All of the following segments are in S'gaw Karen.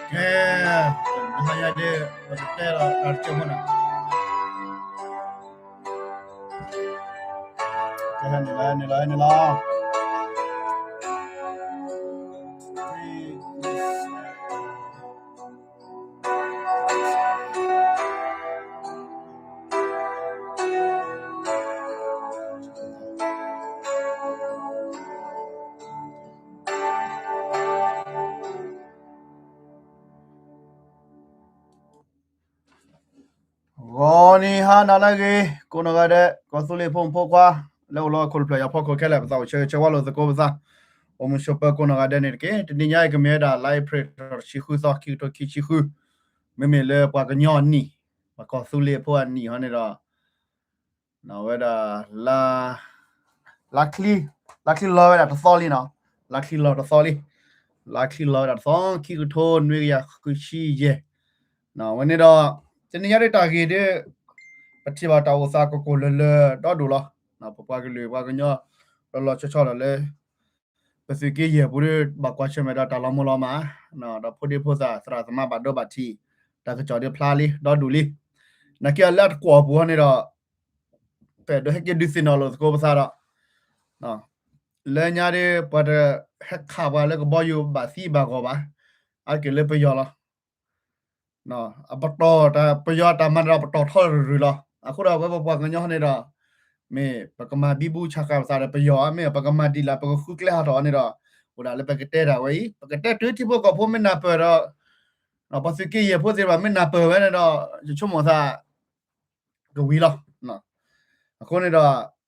ကဲ, တဟါညါဒ် ပကတဲလီၤတၢ်တကဲဖိန့ၣ်, ကဟဲန့ၣ်လီၤ ဟဲန့ၣ်လီၤ ဟဲန့ၣ်လီၤ. ဂီၤနံၤဟါနၤလၢအဂ့ၤ ကိးနီၢ်ဂၤဒဲး ကီၢ်သူလ့ၤဖိမုၣ်ဖိခွါ လၢအိၣ်လီၤခိၣ်တဖျၢၣ် ယၤဖီခိၣ်ခဲလၢာ် ပသးအိၣ်ဆၢဂ့ၤဆၢဝါလိာ်သကိးပသး, အိၣ်မုာ်ဆိးပၢၤကိးနီၢ်ဂၤဒဲးန့ၣ်တက့ၢ်. တနံၤညါအံၤကမ့ၢ်ဝဲဒၣ် လါအ့ဖြ့ၣ် တဆံဃုသီ ခံကထိခံဆံဃု, မ့မ့ၢ်လၢပှၤကညီအနံၣ်, ပှၤကီၢ်သူလ့ၤဖိအနံၣ်ဟီန့ၣ်ဒီး ဝဲဒၣ် လါချံ, လါချံလီၤဝဲဒၣ်တသီလံနီၤ, လါချံလီၤတသီလံ, လါချံလီၤဝဲဒၣ်တသီ ခံကထိနွံကယၤဃုဆံယဲၢ်, ဝဲန့ၣ်ဒီး တနံၤညါဒ်တၢ်ဂ့ၢ်ဒ် ပထံၣ်ဘၣ်တၢ်အိၣ်သးကကိၢ်လၢလၢဒီဒူၣ်လီၤ. ပပှၤကလုာ်ပှၤကညီ လီၤလီၤဆီဆီလီၤလၢ ပသုးက့ယဲၢ်ပူၤဒ် ဘၣ်ကွၢ်ဆၢၣ်မဲာ်ဒီးတၢ်လီၤမူလီၤမး, ဒီးဖိဒံဖိသၣ်သရၣ်သမါဘၣ်ဒိဘၣ်ထံး တၢ်ကစီၣ်ဒ်ဖျါလံ ဒီဒူၣ်လံ. နာ်က့အလၢအတကွီၢ်ပူၤဟီန့ၣ်ဒီး ပအဲၣ်ဒိးဟဲက့ၤဒုးသ့ၣ်နီၣ်လိာ်သကိးပသးဒီး လၢညါဒ် ပှၤတဟဲခးပှၤလၢကဘီယူၤဘၣ်သံဘၣ်ဂီၢ်ဘၣ်, အါတက့ၢ်လၢပယီၤလီၤ. အပတီၢ်တၢ် ပယီၤတၢ်မၤန့ၣ်ဒီးပတီၢ်ထီတရုၢ်လီၤ. အဃိဒီးဝဲပပှၤကညီန့ၣ်ဒီး မ့ၢ်ပကမၤဘံဘူဆးဃာ်ပသးဒီးပယီၤဧါ, မ့ၢ်ပကမၤဒ်လဲၣ် ပကဃုကျဲဟးထီၣ်အီၤန့ၣ်ဒီး အိၣ်ဒၣ်လၢပကတဲတၢ်ဝဲအံၤ, ပကတဲတုၤထံဖိကီၢ်ဖိမ့ၢ်နၢ်ပၢၢ်ဒီး ပှၤသုးက့ယဲၢ်ဖိသ့ၣ်တဖၣ်မ့ၢ်နၢ်ပၢၢ်ဝဲန့ၣ်ဒီး ယဆိကမိၣ်သး ကဝံၤလီၤ. အဃိန့ၣ်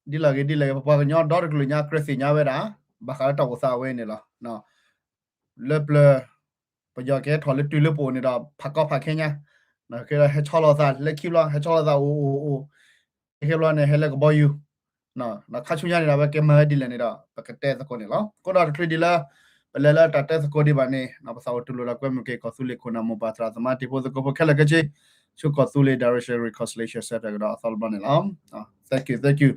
ဒီး ဒ်လဲၣ်ဂ့ၤဒ်လဲၣ်ဂ့ၤ ပပှၤကညီဒီတကလုာ်ညါ ကြၢးသ့ၣ်ညါဝဲဒၣ် ဘၣ်ဃးလၢတၢ်အိၣ်သးအဝဲန့ၣ်လီၤ. လၢပျၢၤ ပယီၤကဟဲထီၣ်လၢတုၤလၢပအိၣ်န့ၣ်ဒီး ဖးကီဖးခဲညါ, ဟဲဆီလီၤသးလၢခံဘျီ ဟဲဆီလီၤသးအိၣ်အိၣ်အိၣ်, ဟဲဘျီန့ၣ် ဟဲလၢကဘီယူၤ, ခါဆူညါန့ၣ်ဒီး အဝဲကဲမၤဝဲဒ်လဲၣ်န့ၣ်ဒီး ပကတဲသကိးန့ၣ်လီၤ. အဃိဒီးတချုးဒ်လၢ ပလဲၤလၢတၢ်တဲသကိးဒံးဘၣ်န့ၣ် ပသးအိၣ်တူၢ်လိာ်လၢကွဲမုာ်က့ၤ ကီၢ်သူလ့ၤခိၣ်နၢ်မိၢ်ပၢ်သရၣ်သမါတံၤဖိသကိးဖိခဲလၢာ်ခဲဆ့ ဆူကီၢ်သူလ့ၤ Direction Reconciliation Center ကဒီးအသီတဘျီန့ၣ်လီၤ. Thank you, thank you,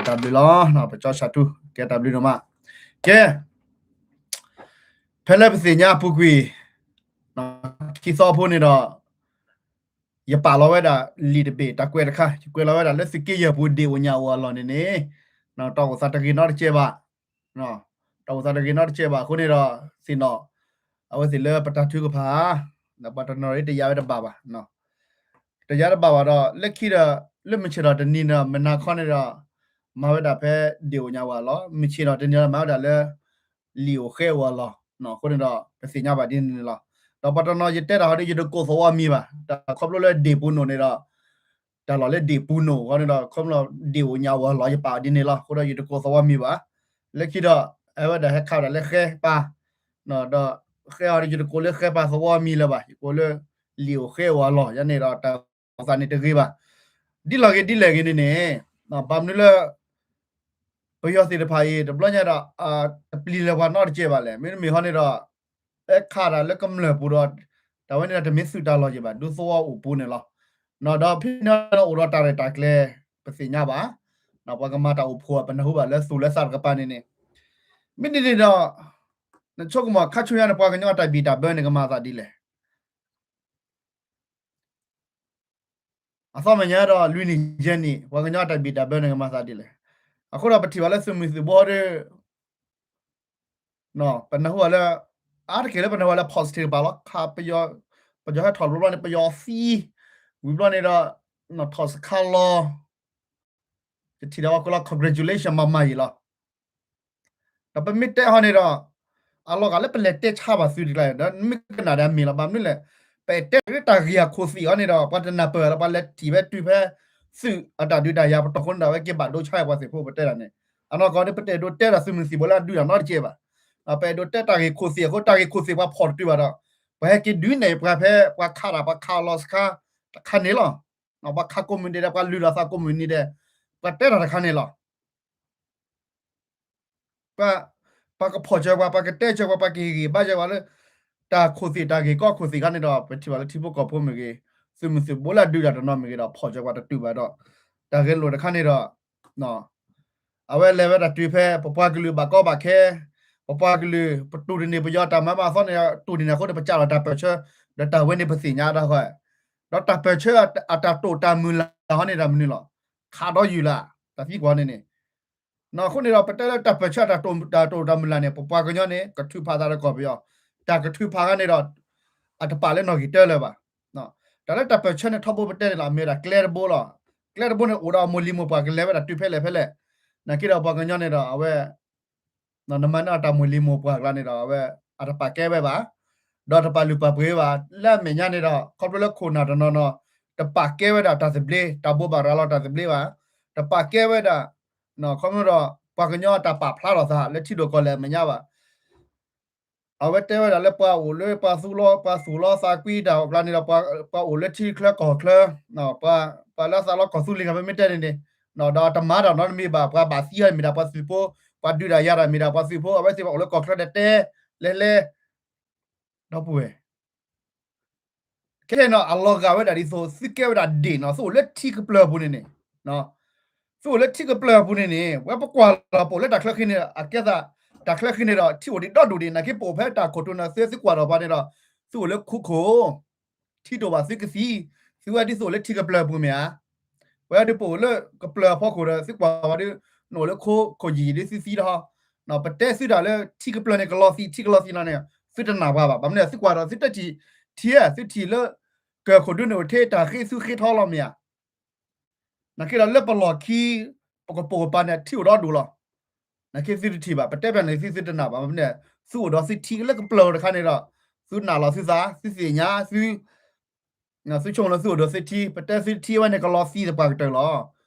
တၢ်ဘျုးလီၤ. ပကၠီဆၣ်ထူ ကဲတၢ်ဘျုးဒိၣ်မး. ကဲ ဖဲလၢပသ့ၣ်ညါအပူၤကွံာ် ခံသီဖိန့ၣ်ဒီး ယပာ်လီၤဝဲဒၣ်လံာ်တဘ့ၣ် တၢ်ကွဲးတခါ ယကွဲးလီၤဝဲဒၣ်လၢသုးက့ယဲၢ်ပူၤ ဒ့ၣ်အိၣ်ညၣ်အိၣ်အလီၢ်န့ၣ်န့ၣ် တၢ်အိၣ်သးတဂ့ၤနီတစဲးဘၣ်, တၢ်အိၣ်သးတဂ့ၤနီတစဲးဘၣ်အဃိန့ၣ်ဒီး သ့ၣ်နီၣ် အဝဲသ့ၣ်လၢပတၢ်ထုကဖၣ် ဒီးပှၤတနီၤအံၤတယာ်ဝဲတဘၣ်ဘၣ်, တယာ်တဘၣ်ဘၣ်ဒီး လၢခံဒီး လၢမုၢ်ဆ့ၣ်ထီၣ်တနံၤန့ၣ် မုၢ်နၤခီန့ၣ်ဒီး မၤဝဲဒၣ်ဖဲဒ့ၣ်အိၣ်ညၣ်အိၣ်အလီၢ်, မုၢ်ဆ့ၣ်ထီၣ်တနံၤဒီးမၤဝဲဒၣ်လၢ လံာ်အိၣ်ဃဲအိၣ်အလီၢ်, အဃိန့ၣ်ဒီး ပသ့ၣ်ညါဘၣ်ဒ်န့ၣ်န့ၣ်လီၤ. ဒီးပှၤတနီၤယတဲတၢ်ဟီဒီး ယတကိးသဝီမံၤဘၣ်, တၢ်ခီဖျိလၢဒ့ၣ်ပူၤနိၣ်န့ၣ်ဒီး တၢ်လီၢ်လၢဒ့ၣ်ပူၤနိၣ်အဃိန့ၣ်ဒီး ခီဖျိဒ့ၣ်အိၣ်ညၣ်အိၣ်အလီၢ် ယပာ်ဒ်န့ၣ်လီၤ. အဃိဒီးယတကိးသဝီမံၤဘၣ်. လၢခံဒီး အဝဲဒၣ်ဟဲခးဝဲဒၣ်လၢဃဲပၤ, ဒီးဃဲအီၤဒီး ယတကိးလၢဃဲပၤသဝီမံၤလၢၤဘၣ်, ယကိးလၢ လံာ်အိၣ်ဃဲအိၣ်အလီၢ်, ယၤန့ၣ်ဒီးတၢ်အိၣ်သးန့ၣ်တဂ့ၤဘၣ်. ဒ်လဲၣ်ဂ့ၤဒ်လဲၣ်ဂ့ၤန့ၣ်န့ၣ် ဘၣ်မနုၤလၢ ပယီၤသ့ၣ်တဖၣ်အံၤ တဘျီညါဒီး တပျံၤလၢၤပှၤနီတစဲးဘၣ်လဲၣ်. မ့တမ့ၢ်ဟီန့ၣ်ဒီး ဟဲခးတၢ်လၢကမျၢၢ်ပူၤဒီး တၢ်ဝဲန့ၣ်ဒီးတမ့ၢ်သုးတၢ်လီၢ်က့ၤဘၣ်, ဒူသဝီအိၣ်ပူၤန့ၣ်လီၤ. ဒီးဖဲန့ၣ်အိၣ်ဒီးတၢ်ရဲၣ်တၢ်ကျဲၤ ပသ့ၣ်ညါဘၣ်, ပှၤကမၤတၢ်အိၣ်ဖှိၣ် ပနၢ်ဟူဘၣ်လၢသူၣ်လၢသးတကပၤန့ၣ်န့ၣ်, မ့ၢ်ဒ်န့ၣ်ဒီး နဆိကမိၣ်ခါဆူညါန့ၣ် ပှၤကညီတၢ်ဘံၣ်တၢ်ဘၢန့ၣ် ကမၤသးဒ်လဲၣ်. အသီမဲာ်ညါဒီးလွံၢ်နံၣ်ယဲၢ်နံၣ် ပှၤကညီတၢ်ဘံၣ်တၢ်ဘၢန့ၣ် ကမၤသးဒ်လဲၣ်. အဃိဒီးပထံၣ်ဘၣ်လၢသုးမုၢ်သုးဘိဒီး ပနၢ်ဟူဘၣ်လၢ အါတက့ၢ်လၢပနၢ်ဟူဘၣ်လၢ positive တကပၤလီၤ. ခးပယီၤ, ပယီၤဟဲထီၣ်ဘျီဘျီန့ၣ် ပယီၤသံ, ဝံၤဘျီန့ၣ်ဒီး ထီၣ်စခါလီၤ ယထံၣ်ဒီးဝဲကိးလီၤ congratulation မၤမၤယံာ်လီၤ. ဒီးပမ့ၢ်တဲဟီန့ၣ်ဒီး အလီၤဂာ်လၢပလဲၤတဲဆါဘၣ်သုတကျါဒီး မ့ၢ်ကနၣ်ဒီးအမ့ၢ်လီၤ. ဘၣ်မနုၤလဲၣ်, ပတဲတၢ်ဂ့ၢ်အခိၣ်သ့ၣ်အီၤန့ၣ်ဒီး ပှၤတနၢ်ပၢၢ်လၢ ပှၤလဲၤထံၣ်ဖဲတုၤဖဲ သုးအတၢ်ဒုးတၢ်ယၤပတီၢ်အဃိန့ၣ်ဒီး အဝဲက့ၤဘၣ်ဒိဆါပှၤသ့ၣ်ဖိပတဲတၢ်န့ၣ်, အနီၢ်ကီၢ်န့ၣ် ပတအဲၣ်ဒိးတဲတၢ်သုးမုၢ်သံၣ်ဘိလၢအဒုးတၢ်နီတစဲးဘၣ်. ပအဲၣ်ဒိးတဲတၢ်ဂ့ၢ်ခိၣ်သ့ၣ်အဃိ တၢ်ဂ့ၢ်ခိၣ်သ့ၣ်ပှၤဖီၣ်တတုၤဘၣ်ဒီး ပှၤဟဲက့ၤဒုးနဲၣ်ပှၤဖဲ ပှၤခးတၢ် ပှၤခးလီၤစခါတခါန့ၣ်လီၤ. ပှၤခးကိးမုၢ်နံၤဒဲး ပှၤလုၢ်လီၤသးကိးမုၢ်နံၤဒဲး ပှၤတဲတၢ်တခါန့ၣ်လီၤ. ပှၤကဖီၣ်စၢၤပှၤ ပှၤကတဲစၢၤပှၤ ပှၤကဟ့ၣ်ဂံၢ်ဘါစၢၤပှၤလၢ တၢ်ခိၣ်သ့ၣ်တၢ်ဂ့ၢ်ကီခိၣ်သ့ၣ်ခါန့ၣ်ဒီး ပထံၣ်ဘၣ်လၢထံဖိကီၢ်ဖိမ့ၢ်ဂ့ၤ သုးမုၢ်သုးဘိလၢအဒုးတၢ်တနီၤမ့ၢ်ဂ့ၤဒီး ဖီၣ်စၢၤပှၤတတုၤဘၣ်ဒီး တၢ်ဂဲၤလိာ်တခါန့ၣ်ဒီး အဝဲလဲၤဝဲဒၣ်တုၤဖဲ ပပှၤကလုာ်ဘၣ်ကီဘၣ်ခဲ, ပပှၤကလုာ် ပတူၢ်တန့ၢ်ပယီၤတၢ်မၤမၤအသီန့ၣ် တူၢ်တန့ၢ်အဃိန့ၣ် ပစးထီၣ်တၢ်ပၢၢ်ဆၢ ဒီးတၢ်ဝဲန့ၣ်ပသ့ၣ်ညါတၢ်ဃီ, ဒီးတၢ်ပၢၢ်ဆၢအတၢ်တိာ်တၢ်မုၢ်လၢ်ဟီန့ၣ်ဒီးမနုၤလီၤ. ခးဒီးယုၢ်လၢ် တၢ်သံကွၢ်န့ၣ်န့ၣ် အဃိန့ၣ်ဒီး ပတဲလၢတၢ်ပၢၢ်ဆၢအတၢ်တိာ်တၢ်မုၢ်လၢ်န့ၣ် ပပှၤကညီန့ၣ် ကထုးဖးသးဒီးကီၢ်ပယီၤ, တၢ်ကထုးဖးခါန့ၣ်ဒီး အတပာ်လၢနီၣ်ဂံၢ်တၢလၢၤဘၣ်. တၢ်လၢတၢ်ပၢၢ်ဆၢန့ၣ် ထီဘိပတဲန့ၣ်လီၤ မ့ၢ်ဒၣ်ကျဲတဘိလီၤ. ကျဲတဘိန့ၣ် အိၣ်ဒီးအမိၢ်လံၤမိၢ်ပှၢ်ကလဲၤဝဲဒၣ်တုၤဖဲလဲၣ်ဖဲလဲၣ်, နာ်က့ဒီးပှၤကညီန့ၣ်ဒီး အဝဲ နမၤန့ၢ်အတၢ်မိၢ်လံၤမိၢ်ပှၢ်ကျါန့ၣ်ဒီး အဝဲ အတပာ်ကဲဝဲဘၣ်, ဒီးတပာ်လုၢ်ပာ်ပှ့ၤဘၣ်, လၢအမဲာ်ညါန့ၣ်ဒီး ခီဖျိလၢခိၣ်နၢ်တနီၤနီၤ တပာ်ကဲဝဲဒၣ်တၢ်သဘျ့ တၢ်ဘိးဘၣ်ရၤလီၤတၢ်သဘျ့ဘၣ်, တပာ်ကဲဝဲဒၣ် ခီဖျိဒီး ပှၤကညီတၢ်ပာ်ဖျါထီၣ်သးလၢထံဒိၣ်ကီၢ်လဲၢ်အမဲာ်ညါဘၣ်. အဝဲတဲဝဲဒၣ်လၢပှၤအိၣ်လၢပှၤသူလီၤ ပှၤသူၣ်လီၤသးကွံတၢ်အကျါန့ၣ်ဒီး ပှၤအိၣ်လၢထံချၢကီၢ်ချၢ, ပှၤလၢအသးလီကီၢ်သူလ့ၤဂၤ ပမ့ၢ်တဲန့ၣ်န့ၣ်, ဒီးတမၤတၢ်နီတမံၤဘၣ်, ပှၤဘၣ်သံဟီန့ၣ်မ့ၢ်ဒၣ်ပှၤသုးဖိ, ပှၤဒုးတၢ်ယၤတၢ်မ့ၢ်ဒၣ်ပှၤသုးဖိ, အဝဲသ့ၣ်ဘၣ်အိၣ်လၢကီၢ်ချၢဒီးတဲ လဲၤလဲၤ ဒီပုၢ်ဝဲၢ် ခဲခဲန့ၣ် အလီၤဂာ်ဝဲဒၣ်ဒ်သိး သုကဲဝဲဒၣ်ဒ့ၣ်နီၤ သုအိၣ်လၢထံကပျၢၤပူၤန့ၣ်န့ၣ်, သုအိၣ်လၢထံကပျၢၤပူၤန့ၣ်န့ၣ် ဝဲပကွၢ်လီၤပအိၣ်လၢတၢ်ချၢဃံန့ၣ် အကဲသး တၢ်ချၢဃံန့ၣ်ဒီး ထံအိၣ်ဒံးဒီဒူၣ်ဒံး နာ်က့ပအိၣ်ဖဲတၢ်ခိၣ်ထူန့ၣ် သုသုကွၢ်ဒီးပှၤန့ၣ်ဒီး သုအိၣ်လၢခိခိၣ် ထံတအိၣ်ဘၣ်သုကသံ, သုဝဲဒ်သိးအိၣ်လၢထံကပျၢၤပူၤမ့ၢ်ဧါ. ဝဲဒၣ်ပအိၣ်လၢကပျၢၤအဖီခိၣ်ဒီး သုကွၢ်ဝဲဒၣ် နအိၣ်လၢခိခိၣ်ယံာ်ယံာ်ဒ်သုသံလီၤ. ပတဲသုတၢ်လၢထံကပျၢၤန့ၣ် ကလီၤသံ ထံကလီၤသံလီၤန့ၣ် သုတနာ်ပှၤဘၣ်. ဘၣ်မနုၤ သုကွၢ်ဒီးသုတထံၣ်ထံဧါ, သုထံၣ်လၢ ကခိၣ်ဒူန့ၣ်အိၣ်ထဲတၢ်ဃ့သုဃ့ထီလီၤမ့ၢ်ဧါ. နာ်က့ဒီးလၢပလီၢ်ခံ ပကပိာ်ကပၤန့ၣ် ထံအိၣ်ဒီဒူၣ်လီၤ. နာ်က့သုတထံၣ်ဘၣ်, ပတဲဖဲန့ၣ်သုသုတနာ်ဘၣ်. မ့ၢ်မနုၤ သုအိၣ်ဒီးသုထံလၢကပျၢၤတခါန့ၣ်ဒီး သုနာ်လီၤသုသး သုသ့ၣ်ညါ သု သုဆိကမိၣ်လၢသုအိၣ်ဒီးသုထံ, ပတဲသုထံဝဲန့ၣ် ကလီၤသံသပှၢ်ကတၢၢ်လီၤ.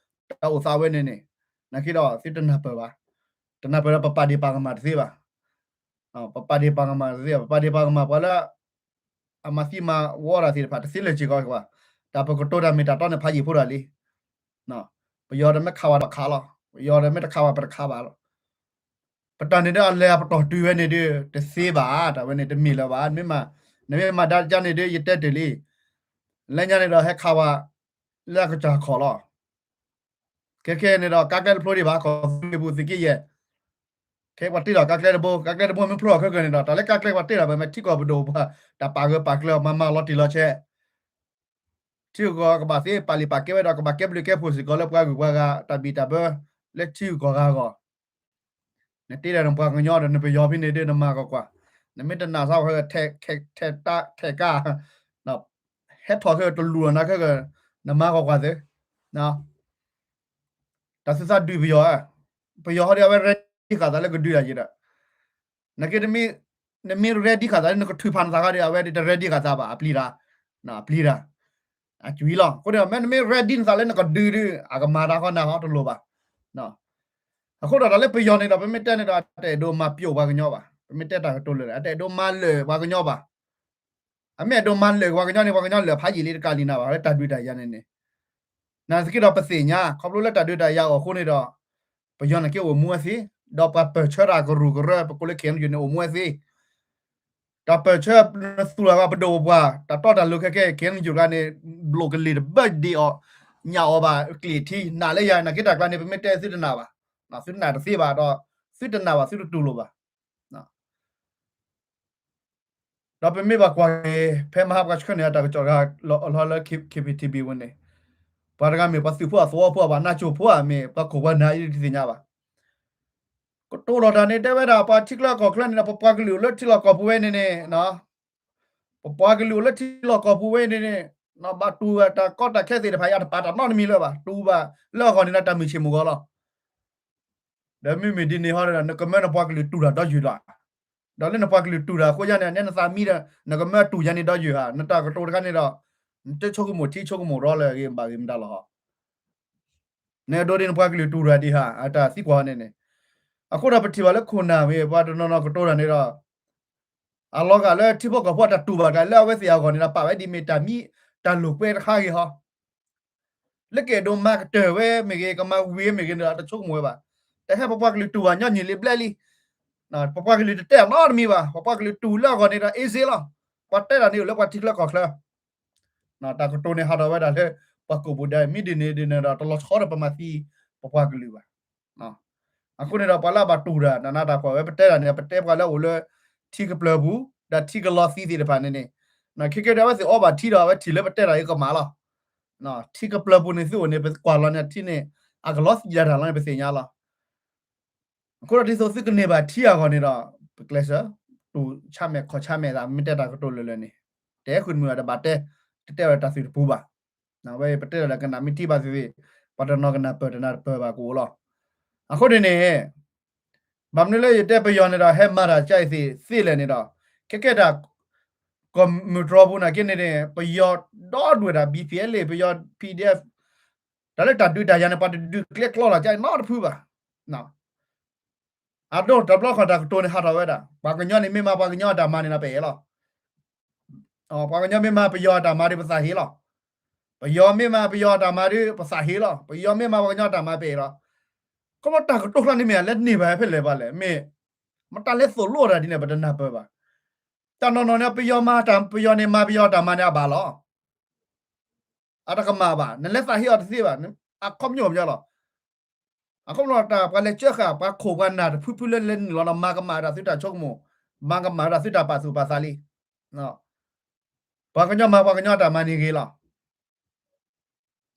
တၢ်အိၣ်သးဝဲန့ၣ်န့ၣ် နာ်က့ဒီးသုတနၢ်ပၢၢ်ဘၣ်. တနၢ်ပၢၢ်ဒီးပပာ်ဒ့ၣ်ပာ်ကမၣ်တသ့ဘၣ်. ပပာ်ဒ့ၣ်ပာ်ကမၣ်တသ့ဘၣ်. ပပာ်ဒ့ၣ်ပာ်ကမၣ်ပှၤလၢ အမၤသံမၤဝီတၢ်သ့ၣ်တဖၣ် တသ့လၢၤစ့ၢ်ကီးဘၣ်. တၢ်ပကတိၤတၢ်မ့ၢ်တၢ်တီန့ၣ် ဖးယံာ်ဖိတၢ်လံ. ပယီၤဒီးမ့ၢ်ခးဝဲဒီးခးလီၤ. ပယီၤဒီးမ့ၢ်တခးဝဲပတခးဘၣ်လီၤ. ပတၢ်န့ၣ်ဒီးအလဲၤအပတီၢ်တုၤဝဲန့ၣ်ဒီး တသ့ဘၣ်, တၢ်ဝဲန့ၣ်တမ့ၢ်လၢၤဘၣ်. နမ့ၢ်မၤဒါကန့ၣ်ဒီး ယတဲတ့ၢ်လံ. လၢညါန့ၣ်ဒီးဟဲခးဝဲ လၢအကစၢ်ခီၣ်လီၤ. ခဲခဲန့ၣ်ဒီး ကါကျဲတဖျိဒံးဘၣ် ကီၢ်သူလ့ၤပူၤသုးက့ယဲၢ် ခဲပှၤတ့ထီၣ်ကါကျဲတဘိ ကါကျဲတဘိမ့ၢ်ဖျိထီၣ်ခဲကနံၣ်ဒီး တၢ်လၢကါကျဲပှၤတ့ထီၣ်ဘၣ် မ့ၢ်ထံကီၢ်ပဒိၣ်ပှၤ တၢ်ပာ်ဂၢၢ်ပာ်ကျၢၤ မၤမၤလီၤတံၢ်လီၤဆဲး ထံဂုၤကီၢ်ဂၤကဘၣ်သ့ ပာ်လုၢ်ပာ်ကဲဝဲဒီး ကဘၣ်ကဲဘျုးကဲဖှိၣ်စ့ၢ်ကီးလၢပှၤဂုၤပှၤဂၤ တၢ်ဘံၣ်တၢ်ဘၢ လၢထံဂုၤကီၢ်ဂၤအဂီၢ် နတ့ဒီးနပှၤကညီဒီးနပယီၤဖဲန့ၣ်ဒီး နမၤကွၢ်ကွၢ်, နမ့ၢ်တနာ်စးဝဲ ထဲးကါ ဟဲထီၣ်ခဲတလူၢ်နၤခဲက နမၤကွၢ်ကွၢ်သ့ တၢ်သုသးဒုးပယီၤဧါ, ပယီၤဟီဒီးအဝဲ ready ဃာ်သးလၢကဒုးတၢ်ယံၤဒီး, နက့ နမ့ၢ် ready ဃာ်သးလၢနကထုးဖးနသးခါဒီး အဝဲဒၣ်တ ready ဃာ်သးဘၣ် အပျံၤတၢ်, အပျံၤတၢ်, အကွံလီၤ. အဃိဒီး မ့ၢ်နမ့ၢ် ready နသးလၢနကဒုးဒီး အကမၤတၢ်ဃီနၤဟီတလိၣ်ဘၣ်. အဃိဒီးတၢ်လၢပယီၤန့ၣ်ဒီး ပမ့ၢ်တဲန့ၣ်ဒီး အတအဲၣ်ဒိးမၤပျိာ်ပှၤကညီဘၣ်, ပမ့ၢ်တဲတၢ်ကတိၤလၢာ် အတအဲၣ်ဒိးမၤလၢာ်ပှၤကညီဘၣ်. အမ့ၢ်အဲၣ်ဒိးမၤလၢာ်ပှၤကညီန့ၣ် ပှၤကညီလၢာ်ဖးယံာ်လံတကးလံနၤဘၣ် လၢတၢ်ဒုးတၢ်ယၤန့ၣ်န့ၣ်, နာ်သက့ဒီးပသ့ၣ်ညါ ခီဖျိလၢတၢ်ဒုးတၢ်ယၤအီၤအဃိန့ၣ်ဒီး ပယီၤန့ၣ်က့အိၣ်မူဝဲသ့, ဒီးပှၤပၢၢ်ဆၢတၢ်ကရူၢ်ကရၢ ပကိးလၢ KNU န့ၣ် အိၣ်မူဝဲသ့ တၢ်ပၢၢ်ဆၢ နသူၣ်လၢ်ဘၣ်ပဒိၣ်ပပှၢ် တၢ်တီတၢ်လိၤခဲကဲ KNU ကျါန့ၣ် ဘျိၣ်ကလံၣ်တဘၢဒံးအီၤ, ညၣ်အီၤဘၣ်ကျ့ၣ်ထံ နာ်လၢယၤ နာ်က့တၢ်ကျါန့ၣ် ပမ့ၢ်တဲသုတနာ်ဘၣ်, သုတနာ်တသ့ဘၣ်ဒီး သုတနာ်ဘၣ် သုတတူၢ်လိာ်ဘၣ်. ဒီးပမ့ၢ်ဘၣ်ကွၢ်က့ၤ ဖဲမဟါပှၤဆှၢန့ၢ်အတၢ်ကစီၣ်တခါ လီၤလၢ KPTB ဝဲန့ၣ်, ပှၤတဂၤမ့ၢ်ပှၤသုးဖိအသဝီဖိအဘၣ် နါစိၤဖိဧါ မ့ၢ်ပှၤခိၣ်ပှၤနၢ်အံၤဒ်သ့ၣ်ညါဘၣ်. ကတိၤထီၣ်တၢ်န့ၣ် တဲဝဲဒၣ်ပှၤထံချၢကီၢ်ချၢန့ၣ်ဒီး ပပှၤကလုာ်အိၣ်လၢထံလီၢ်ကီၢ်ပူၤဝဲန့ၣ်န့ၣ်, ပပှၤကလုာ်အိၣ်လၢထံလီၢ်ကီၢ်ပူၤဝဲန့ၣ်န့ၣ်, ဘၣ်တူၢ်ဘၣ်တၢ်ကီတၢ်ခဲသ့ၣ်တဖၣ် ယတပာ်တၢ်နီတမံၤလၢၤဘၣ်, တူၢ်ဘၣ်လၢအဂီၢ်န့ၣ်ဒီး တၢ်မုၢ်ဆ့ၣ်မုၢ်ဂီၤလီၤ. ဒီးမ့မ့ၢ်ဒ်န့ၣ်ဟီဒီး နကမၢနပှၤကလုာ်တူၢ်တၢ်ဒီယုၢ်လီၤ. ဒီးလၢနပှၤကလုာ်တူၢ်တၢ်အဃိယါန့ၣ် နဲနသးမံဒီး နကမၢတူၢ်ယါန့ၣ်ဒီယုၢ်ဧါ, နတၢ်ကတိၤတခါန့ၣ်ဒီး နတဆိကမိၣ်ထံဆိကမိၣ်ရီလၢအဂ့ၤဘၣ်ဂ့ၤမတၤလီၤ. နဒိးဒ်နပှၤကလုာ်တူၢ်တၢ်ဒံးဧါ, အတၢ်သံကွၢ်န့ၣ်န့ၣ်, အဃိဒီးပထံၣ်ဘၣ်လၢခိၣ်နၢ်မ့ၢ် ပှၤတနီၤနီၤကတိၤတၢ်န့ၣ်ဒီး အလီၤဂာ်လၢထံဖိကီၢ်ဖိအတၢ်တူၢ်ဘၣ်တၢ်လၢအဝဲသ့ၣ်အဂီၢ်န့ၣ်ဒီး ပာ်ဝဲဒ်မ့ၢ်တၢ်မံ တၢ်လိာ်ကွဲတခါဂ့ၤဟီ လၢကအဲၣ်ဒိးမၤကတၢၢ်ဝဲမ့ၢ်ဂ့ၤ ကမၤဝံၤမ့ၢ်ဂ့ၤန့ၣ်ဒီး တဆိကမိၣ်ဝဲဘၣ်. တဟဲပပှၤကလုာ်တူၢ်ဘၣ်ညီနုၢ်လံဘျဲၣ်လံ. ပပှၤကလုာ်တတဲအနီတမံၤဘၣ်. ပပှၤကလုာ်တူၢ်လၢအဂီၢ်န့ၣ်ဒီး easy လီၤ. ပှၤတဲတၢ်န့ၣ်အိၣ်လၢပှၤထံချၢကီၢ်ချၢ တၢ်ကတိၤန့ၣ်ဟးထီၣ်ဝဲဒၣ်လၢ ပှၤကိာ်ပူၤဒဲး မ့ၢ်ဒ်န့ၣ်ဒ်န့ၣ်ဒီး တလီၤဆီဒီးပမၤသံပပှၤကလုာ်ဘၣ်. အဃိန့ၣ်ဒီး ပှၤလၢအဘၣ်တူၢ်တၢ် နးနးတၢ်ကွၢ်ဝဲ ပတဲတၢ်န့ၣ် ပတဲပှၤလၢအအိၣ်လၢ ထံကပျၢၤပူၤ ဒီးထံကလီသံသ့ၣ်တဖၣ်န့ၣ်န့ၣ်, ခဲကဲဒီး အဝဲသ့ၣ်အီဘၣ်ထံဒီး အဝဲထံၣ်လၢပတဲတၢ်အံၤကမၣ်လီၤ. ထံကပျၢၤပူၤန့ၣ် သုအိၣ်န့ၣ် ပကွၢ်လီၤန့ၣ် ထံန့ၣ် အကလီသံဒၣ်တၢ်လီၤန့ၣ် ပသ့ၣ်ညါလီၤ. အဃိဒီး ဒ်သိးသုကန့ၢ်ဘၣ်ထံအဂီၢ်န့ၣ်ဒီး ပကျဲးစၢး တူၢ်ဆါမဲာ်ခီၣ်ဆါမဲာ်သး မ့ၢ်တဲတၢ်ကတိၤလၢာ်လၢာ်န့ၣ် တဲဃုာ်တမုာ်အတဘၣ်တဲ, တတဲဝဲတၢ်သုးတပူၤဘၣ်. အဝဲပတဲလၢကနၣ်မ့ၢ်ထံဘၣ်သ့ၣ်သ့ၣ်, ပှၤတနီၤကနၣ်ပၢၢ်တနၢ်တပၢၢ်ဘၣ်ကအိၣ်လီၤ. အဃိန့ၣ်န့ၣ် ဘၣ်မနုၤလၢယတဲပယီၤန့ၣ်ဒီး ဟဲမၤတၢ်ကါအံၤသ့ၣ်သ့လဲၣ်န့ၣ်ဒီး ခဲကဲတၢ် ကီၢ်မုၢ်တြီၤပူၤနာ်က့န့ၣ်န့ၣ် ပယီၤဒီဒူၣ်တၢ် ဘံၣ်ပံၣ်အဲလ်အ့ၣ် ပယီၤ ပံၣ်ဒံၣ်အဲၣ် တၢ်လၢတၢ်ဒုးတၢ်ယၤန့ၣ် ပှၤတဒုးကျဲကျီလီၤကါအံၤနီတဖုဘၣ်. အဒိတဘျီခီၣ်တၢ်ကတိၤန့ၣ် ဟးထီၣ်ဝဲဒၣ် ပှၤကညီန့ၣ် မ့ၢ်မၤပှၤကညီအတၢ်မၤန့ၣ်ဒီး ပအဲၣ်လီၤ. ပှၤကညီမ့ၢ်မၤပယီၤအတၢ်မၤဒီး ပသးဟ့လီၤ. ပယီၤမ့ၢ်မၤပယီၤအတၢ်မၤဒီး ပသးဟ့လီၤ. ပယီၤမ့ၢ်မၤပှၤကညီအတၢ်မၤ ပအဲၣ်လီၤ. ခီဖျိတၢ်ကတိၤကျါန့ၣ်မ့ၢ် အလဲၤန့ၢ်ဘၣ်ဖဲလဲၣ်ဘၣ်လဲၣ်, မ့ၢ် မတၤလဲၤသိၣ်လိတၢ်ဒ်န့ၣ် ပတနၢ်ပၢၢ်ဘၣ်. တၢ်နီၢ်နီၢ်န့ၣ် ပယီၤမၤတၢ် ပယီၤန့ၣ်မၤပယီၤအတၢ်မၤန့ၣ် အဘၣ်လီၤ. အတကမၣ်ဘၣ်, နလဲၤသးဟ့အီၤတသ့ဘၣ်, အခီပညီပညီလီၤ. အခီပညီတၢ် ပှၤလဲၤကၢဃာ် ပှၤခိၣ်ပှၤနၢ်တဖုဖုလၢလဲၤနုာ်လီၤနီၤ မၤကမၣ်ဝဲဒၣ်သုတၢ်ဆိကမိၣ်, မၤကမၣ်ဝဲဒၣ်သုတၢ်ပာ်သူၣ်ပာ်သးလံ. ပှၤကညီမၤပှၤကညီအတၢ်မၤန့ၣ်ဂ့ၤလီၤ.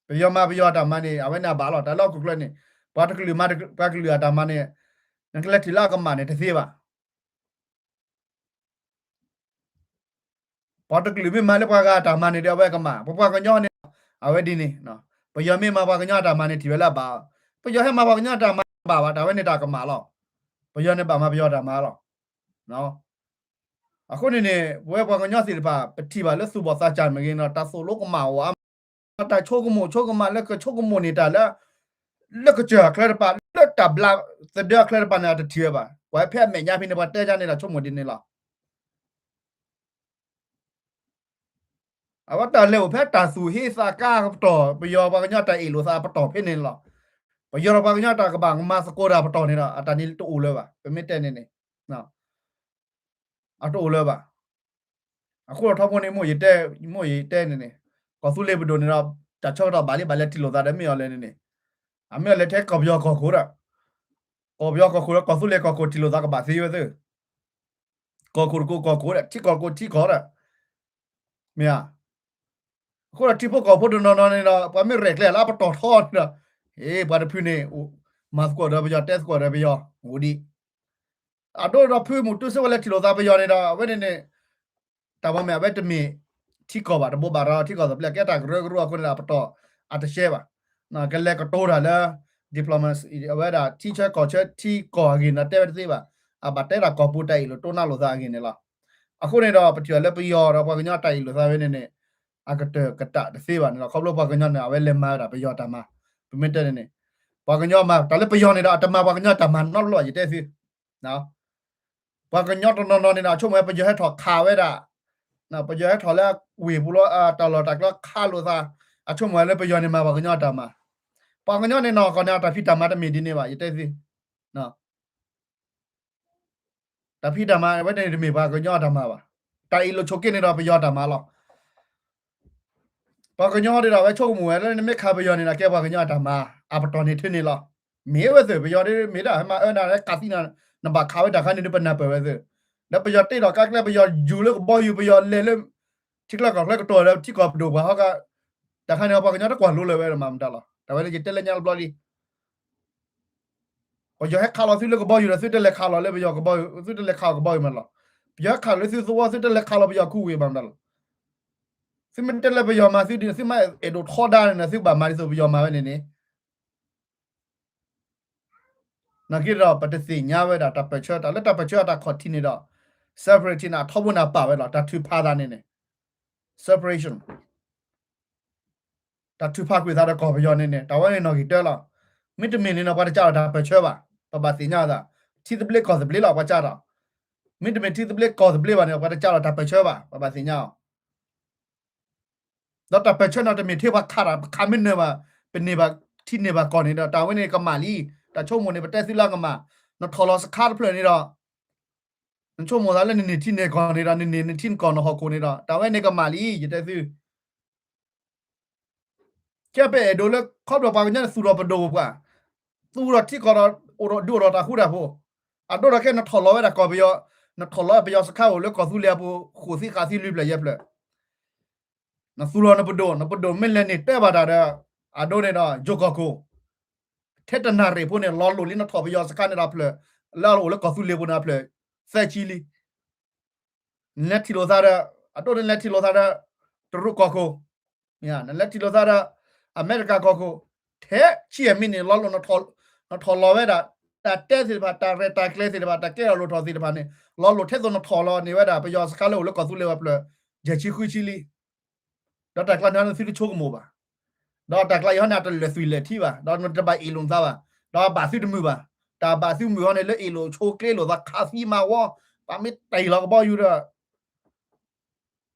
ပယီၤမၤပယီၤအတၢ်မၤန့ၣ် အဝဲန့ၣ်အဘၣ်လီၤ. တၢ်လၢဟီၣ်ခိၣ်ချၢန့ၣ် ပှၤတကလုာ်မၤပှၤကလုာ်အတၢ်မၤန့ၣ် နကလဲၤထံၣ်လၢအကမၣ်န့ၣ်တသ့ဘၣ်. ပှၤတကလုာ်မ့ၢ်မၤလၢပှၤဂၤအတၢ်မၤန့ၣ်ဒီး အဝဲကမၣ်, ပပှၤကညီန့ၣ် အဝဲဒ်န့ၣ်, ပယီၤမ့ၢ်မၤပှၤကညီအတၢ်မၤန့ၣ် ထံၣ်ဝဲလၢအဘၣ်, ပယီၤဟဲမၤပှၤကညီအတၢ်မၤဘၣ်ဘၣ် တၢ်ဝဲန့ၣ်တၢ်ကမၣ်လီၤ. ပယီၤန့ၣ်ဘၣ်မၤပယီၤအတၢ်မၤလီၤ. အဃိန့ၣ်န့ၣ် ပဝဲပှၤကညီသ့ၣ်တဖၣ် ပထံၣ်ဘၣ်လၢသူၣ်ဘီၣ်သးစၢ်မ့ၢ်ဂ့ၤနီၤ တၢ်သိၣ်လိကမၣ်အိၣ်အါမး, တၢ်ဆိကမိၣ်ဆိကမးလၢကဆိကမိၣ်န့ၢ်တၢ်လၢ လၢကစၢၢ်အချၢတပၤ လၢတၢ်ဘျးသဒၢအချၢတပၤန့ၣ် အတထံၣ်ဝဲဘၣ်. ပှၤဖဲအမဲာ်ညါဖဲန့ၣ် ပှၤတဲယါန့ၣ်ဒီးဆိကမိၣ်ဒ်န့ၣ်လီၤ. အဝဲတၢ်လဲၤအိၣ်ဖဲတၢ်သူၣ်ဟ့သးကါအပတီၢ်, ပယီၤပှၤကညီတၢ်အ့ၣ်လိာ်သးအပတီၢ်ဖဲန့ၣ်လီၤ. ပယီၤဒီးပှၤကညီတၢ်ကဘၣ်မၤသကိးတၢ်အပတီၢ်န့ၣ်ဒီး အတၢ်န့ၣ်တအိၣ်လၢၤဘၣ်. ပမ့ၢ်တဲန့ၣ်န့ၣ် အတအိၣ်လၢၤဘၣ်. အဃိဒီးထီဘိန့ၣ် မိၢ်ယတဲ, မိၢ်ယတဲန့ၣ်န့ၣ် ကီၢ်သူလ့ၤပဒိၣ်န့ၣ်ဒီး တၢ်ဆၢကတီၢ်ဘၣ်လံ ဘၣ်လဲၤထံၣ်လိာ်သးဒီးမ့ၢ်အီၤလဲၣ်န့ၣ်န့ၣ်, အမ့ၢ်အီၤလဲၤထဲကီၢ်ပယီၤကီၢ်ခိၣ်ဒီး, ကီၢ်ပယီၤကီၢ်ခိၣ်ဒီး ကီၢ်သူလ့ၤကီၢ်ခိၣ်ထံၣ်လိာ်သးကဘၣ်သ့ဝဲသ့ၣ်, ကီၢ်ခိၣ်တကိးကီၢ်ခိၣ်ဒီး ထံကီၢ်တကိးထံကီၢ်ဒီး, မ့ၢ်ဧါ. အဃိဒီးထံဖိကီၢ်ဖိတနီၤနီၤန့ၣ်ဒီး ပှၤမ့ၢ်ရဲၣ်ကျဲၤလၢအပတီၢ်ထီန့ၣ်ဒီး, ဟ့ၣ် ပှၤတဖုန့ၣ် မၤသကိးဒီးပယီၤ တဲသကိးဒီးပယီၤ အိၣ်ဒံး. အဒိဒီးဖုမူတူစ့ၢ်ဝဲလဲၤထံၣ်လိာ်သးပယီၤန့ၣ်ဒီး အဝဲန့ၣ်န့ၣ် တၢ်ဝဲမ့ၢ်အဝဲတမ့ၢ်ထံကီၢ်ဘၣ် တဘိးဘၣ်ဒီးထံကီၢ်သဘျ့ ကဲတၢ်ကရၢကရိအဃိန့ၣ်ဒီး အပတီၢ်အတရှဲဘၣ်. ကလဲၤကတိၤတၢ်လၢ diplomacy အဝဲဒၣ်ထံဆၢကီၢ်ဆၢထံကီၢ်အဂ့ၢ်န့ၣ် တဲဝဲတသ့ဘၣ်. အဘၣ်တဲတၢ်ကီၢ်ပူၤတၢ်အ့ၣ်လိာ်တိၢ်နါလိာ်သးအဂ့ၢ်န့ၣ်လီၤ. အဃိန့ၣ်ဒီး ပထံၣ်ဘၣ်လၢပယီၤဒီးပှၤကညီတၢ်အ့ၣ်လိာ်သးဝဲန့ၣ်န့ၣ် အကတၢၢ်ကတၢၢ်တသ့ဘၣ်န့ၣ်လီၤ. ခီဖျိပှၤကညီန့ၣ် အဝဲလဲၤမၤဝဲဒၣ်ပယီၤတၢ်မၤ, ပမ့ၢ်တဲန့ၣ်န့ၣ် ပှၤကညီမၤတၢ်လၢပယီၤန့ၣ်ဒီး အတမၤပှၤကညီတၢ်မၤနီတဘျီ ယတဲသု ပှၤကညီတနီၤနီၤန့ၣ်ဒီး အဆိကမိၣ်ဝဲပယီၤဟဲထီၣ်ခးဝဲဒၣ်, ပယီၤဟဲထီၣ်လၢဝ့ၢ်ပူၤလီၤ တၢ်လီၢ်တၢ်ကျဲခးလိာ်သး, အဆိကမိၣ်ဝဲလၢပယီၤန့ၣ်မၤပှၤကညီတၢ်မၤ. ပှၤကညီန့ၣ်နီၢ်ကီၢ်န့ၣ် အတၢ်ဖံးတၢ်မၤတမ့ၢ်ဒ်န့ၣ်ဘၣ် ယတဲသု. တၢ်ဖံးတၢ်မၤဝဲန့ၣ်တမ့ၢ်ပှၤကညီအတၢ်မၤဘၣ်. တၢ်အ့ၣ်လိာ်ဆိးက့န့ၣ်ဒီးပယီၤတၢ်မၤလီၤ. ပှၤကညီဒ်ဒီး အဝဲဆိကမိၣ်ဝဲလၢနမ့ၢ်ခးပယီၤန့ၣ်ဒီး ကဲပှၤကညီအတၢ်မၤ, အပတီၢ်န့ၣ်ထဲန့ၣ်လီၤ. မ့ၢ်ဝဲသ့ၣ် ပယီၤဒ်မ့ၢ်ဒၣ်ဟဲမၤအၢနၤလၢကးသံနၤ, နဘၣ်ခးဝဲတၢ်ခါန့ၣ်ဒ်ပနၢ်ပၢၢ်ဝဲသ့ၣ်, လၢပယီၤတ့ထီၣ်ကါကျဲ ပယီၤယူၤလၢကဘီယူၤ ပယီၤလဲၤလၢ ထံကျါကီၢ်ကျဲကတီၢ်ဒီး ထံကီၢ်ပဒိၣ်ပှၤဟီၣ်ကါ, တၢ်ခါန့ၣ် ပှၤကညီတကွၢ်လိလၢၤဝဲမၤမတၤလီၤ. တၢ်ဝဲန့ၣ်ယတဲလၢညါတဘျီလံ. ပယီၤဟဲခးလီၤသုလၢကဘီယူၤဒီး သုတလဲၤခးလီၤလၢပယီၤကဘီယူၤ, သုတလဲၤခးအီၤကဘီယူၤမးလီၤ. ပယီၤဟဲခးလီၤလၢသုသဝီ သုတလဲၤခးလီၤပယီၤခူဝ့ၢ်မးမးလီၤ. သုမ့ၢ်တဲလၢပယီၤမၤသုဒ်န့ၣ် သုမ့ၢ်အဲၣ်ဒိးထီဒါန့ၣ် သုဘၣ်မၤဒ်သိးပယီၤမၤဝဲန့ၣ်န့ၣ် နာ်က့ဒီး ပတသ့ၣ်ညါဝဲဒၣ်တၢ်ပၢၢ်ဆၢ တၢ်လၢတၢ်ပၢၢ်ဆၢအတၢ်ခီၣ်ထံးန့ၣ်ဒီး separation န့ၣ် အထီဘိန့ၣ်ပာ်ဝဲလီၤ. တၢ်ထုးဖးသးန့ၣ်န့ၣ် separation တၢ်ထုးဖးကွံာ်သးဒီးကီၢ်ပယီၤန့ၣ်န့ၣ် တၢ်ဝဲန့ၣ်နီၣ်ဂံၢ်တၢလီၤ. မ့တမ့ၢ်န့ၣ်ဒီး ပှၤတကးလီၤတၢ်ပၢၢ်ဆၢဘၣ်. ပဘၣ်သ့ၣ်ညါသး ထံသဘျ့ကီၢ်သဘျ့လီၤ ပှၤကးဒီး မ့တမ့ၢ်ထံသဘျ့ကီၢ်သဘျ့ဘၣ်န့ၣ် ပှၤတကးလီၤတၢ်ပၢၢ်ဆၢဘၣ်. ပဘၣ်သ့ၣ်ညါအီၤ ဒီးတၢ်ပၢၢ်ဆၢန့ၣ်တမ့ၢ်ထဲပှၤခးတၢ် ပခးမ့ၢ်နၢၤဘၣ် ပန့ၢ်ဘၣ်ထံန့ၢ်ဘၣ်ကီၢ်န့ၣ်ဒီး တၢ်ဝဲန့ၣ်ကမၣ်လံ. တၢ်ဆိကမိၣ်န့ၣ် ပတဲသုလၢကမၣ်. နထီၣ်လီၤစခါတဖျၢၣ်န့ၣ်ဒီး နဆိကမိၣ်သးလၢနန့ၢ်ထံန့ၢ်ကီၢ်န့ၣ်ဒီး နန့ၢ်နထံနကီၢ်နဟီၣ်ခိၣ်န့ၣ်ဒီး တၢ်ဝဲန့ၣ်ကမၣ်လံ ယတဲသု ကဲပအဲၣ်ဒိးလၢခီဖျိပှၤကညီန့ၣ်သူၣ်ထီၣ်ပဒိၣ်ပှၤ, သူၣ်ထီၣ်ထံကီၢ်ဒီး အိၣ်ဒီးဒုးအိၣ်ဒီးတၢ်ဃူတၢ်ဖိး, အဒိဒီးခဲ နထီၣ်လီၤဝဲဒၣ်ကီၢ်ပယီၤ, နထီၣ်လီၤပယီၤစခါအိၣ်လၢကီၢ်သူလ့ၤအပူၤ ဃိးသံဃိးသံလွံၢ်ဖျၢၣ်ယဲၢ်ဖျၢၣ်, နသူၣ်လီၤနပဒိၣ်, နပဒိၣ်မ့�ia်လဲၤန့ၣ်တဲဘၣ်တၢ်ဒီး အဒိန့ၣ်ဒီး ယိၤကီၢ်ခိၣ် ထဲတနၣ်ရံၣ်ဖိန့ၣ် လီၤလိာ်လံနထီၣ်ပယီၤစခါန့ၣ်ဒီးဖျၢၣ်, လၢအအိၣ်လၢကီၢ်သူလ့ၤပူၤန့ၣ်ဖျၢၣ်, သၢဆံလံ. နလဲၤထံၣ်လိာ်သးဒီး, အဒိန့ၣ်လဲၤထံၣ်လိာ်သးဒီး တရူးကီၢ်ခိၣ်, နလဲၤထံၣ်လိာ်သးဒီး အမဲရကၤကီၢ်ခိၣ်, ထဲဆံအမံၤန့ၣ် လီၤလိာ် နထီၣ်လီၤဝဲဒၣ်, တၢ်တဲသ့ၣ်တဖၣ်, တၢ်ရဲၣ်တၢ်ကျဲၤသ့ၣ်တဖၣ်, တၢ်ကဲထီၣ်လိၣ်ထီၣ်သ့ၣ်တဖၣ်န့ၣ် လီၤလိာ်ထဲသိးနထီၣ်လီၤန့ၢ်ဝဲဒၣ် ပယီၤစခါလၢအိၣ်လၢကီၢ်သူလ့ၤဝဲဖျၢၣ်, ယဲၢ်ဆံဃုဆံလံ. ဒီးတၢ်ကျါန့ၣ်သုတဆိကမိၣ်ဘၣ်, ဒီးတၢ်ကျါအံၤဟီန့ၣ် အတလၢာ်သွံၣ်လၢာ်ထံဘၣ်, ဒီးနတဘၣ်အ့ၣ်လိာ်နသးဘၣ်, ဒီးအဘၣ်သုတမုာ်ဘၣ်, တၢ်ဘၣ်သုမုာ်ဟီန့ၣ် လၢအ့ၣ်လိာ်ဆိကျ့လိာ်သးခးသံမၤဝီ, ပှၤမ့ၢ်တ့ၢ်လီၤကဘီယူၤဒီး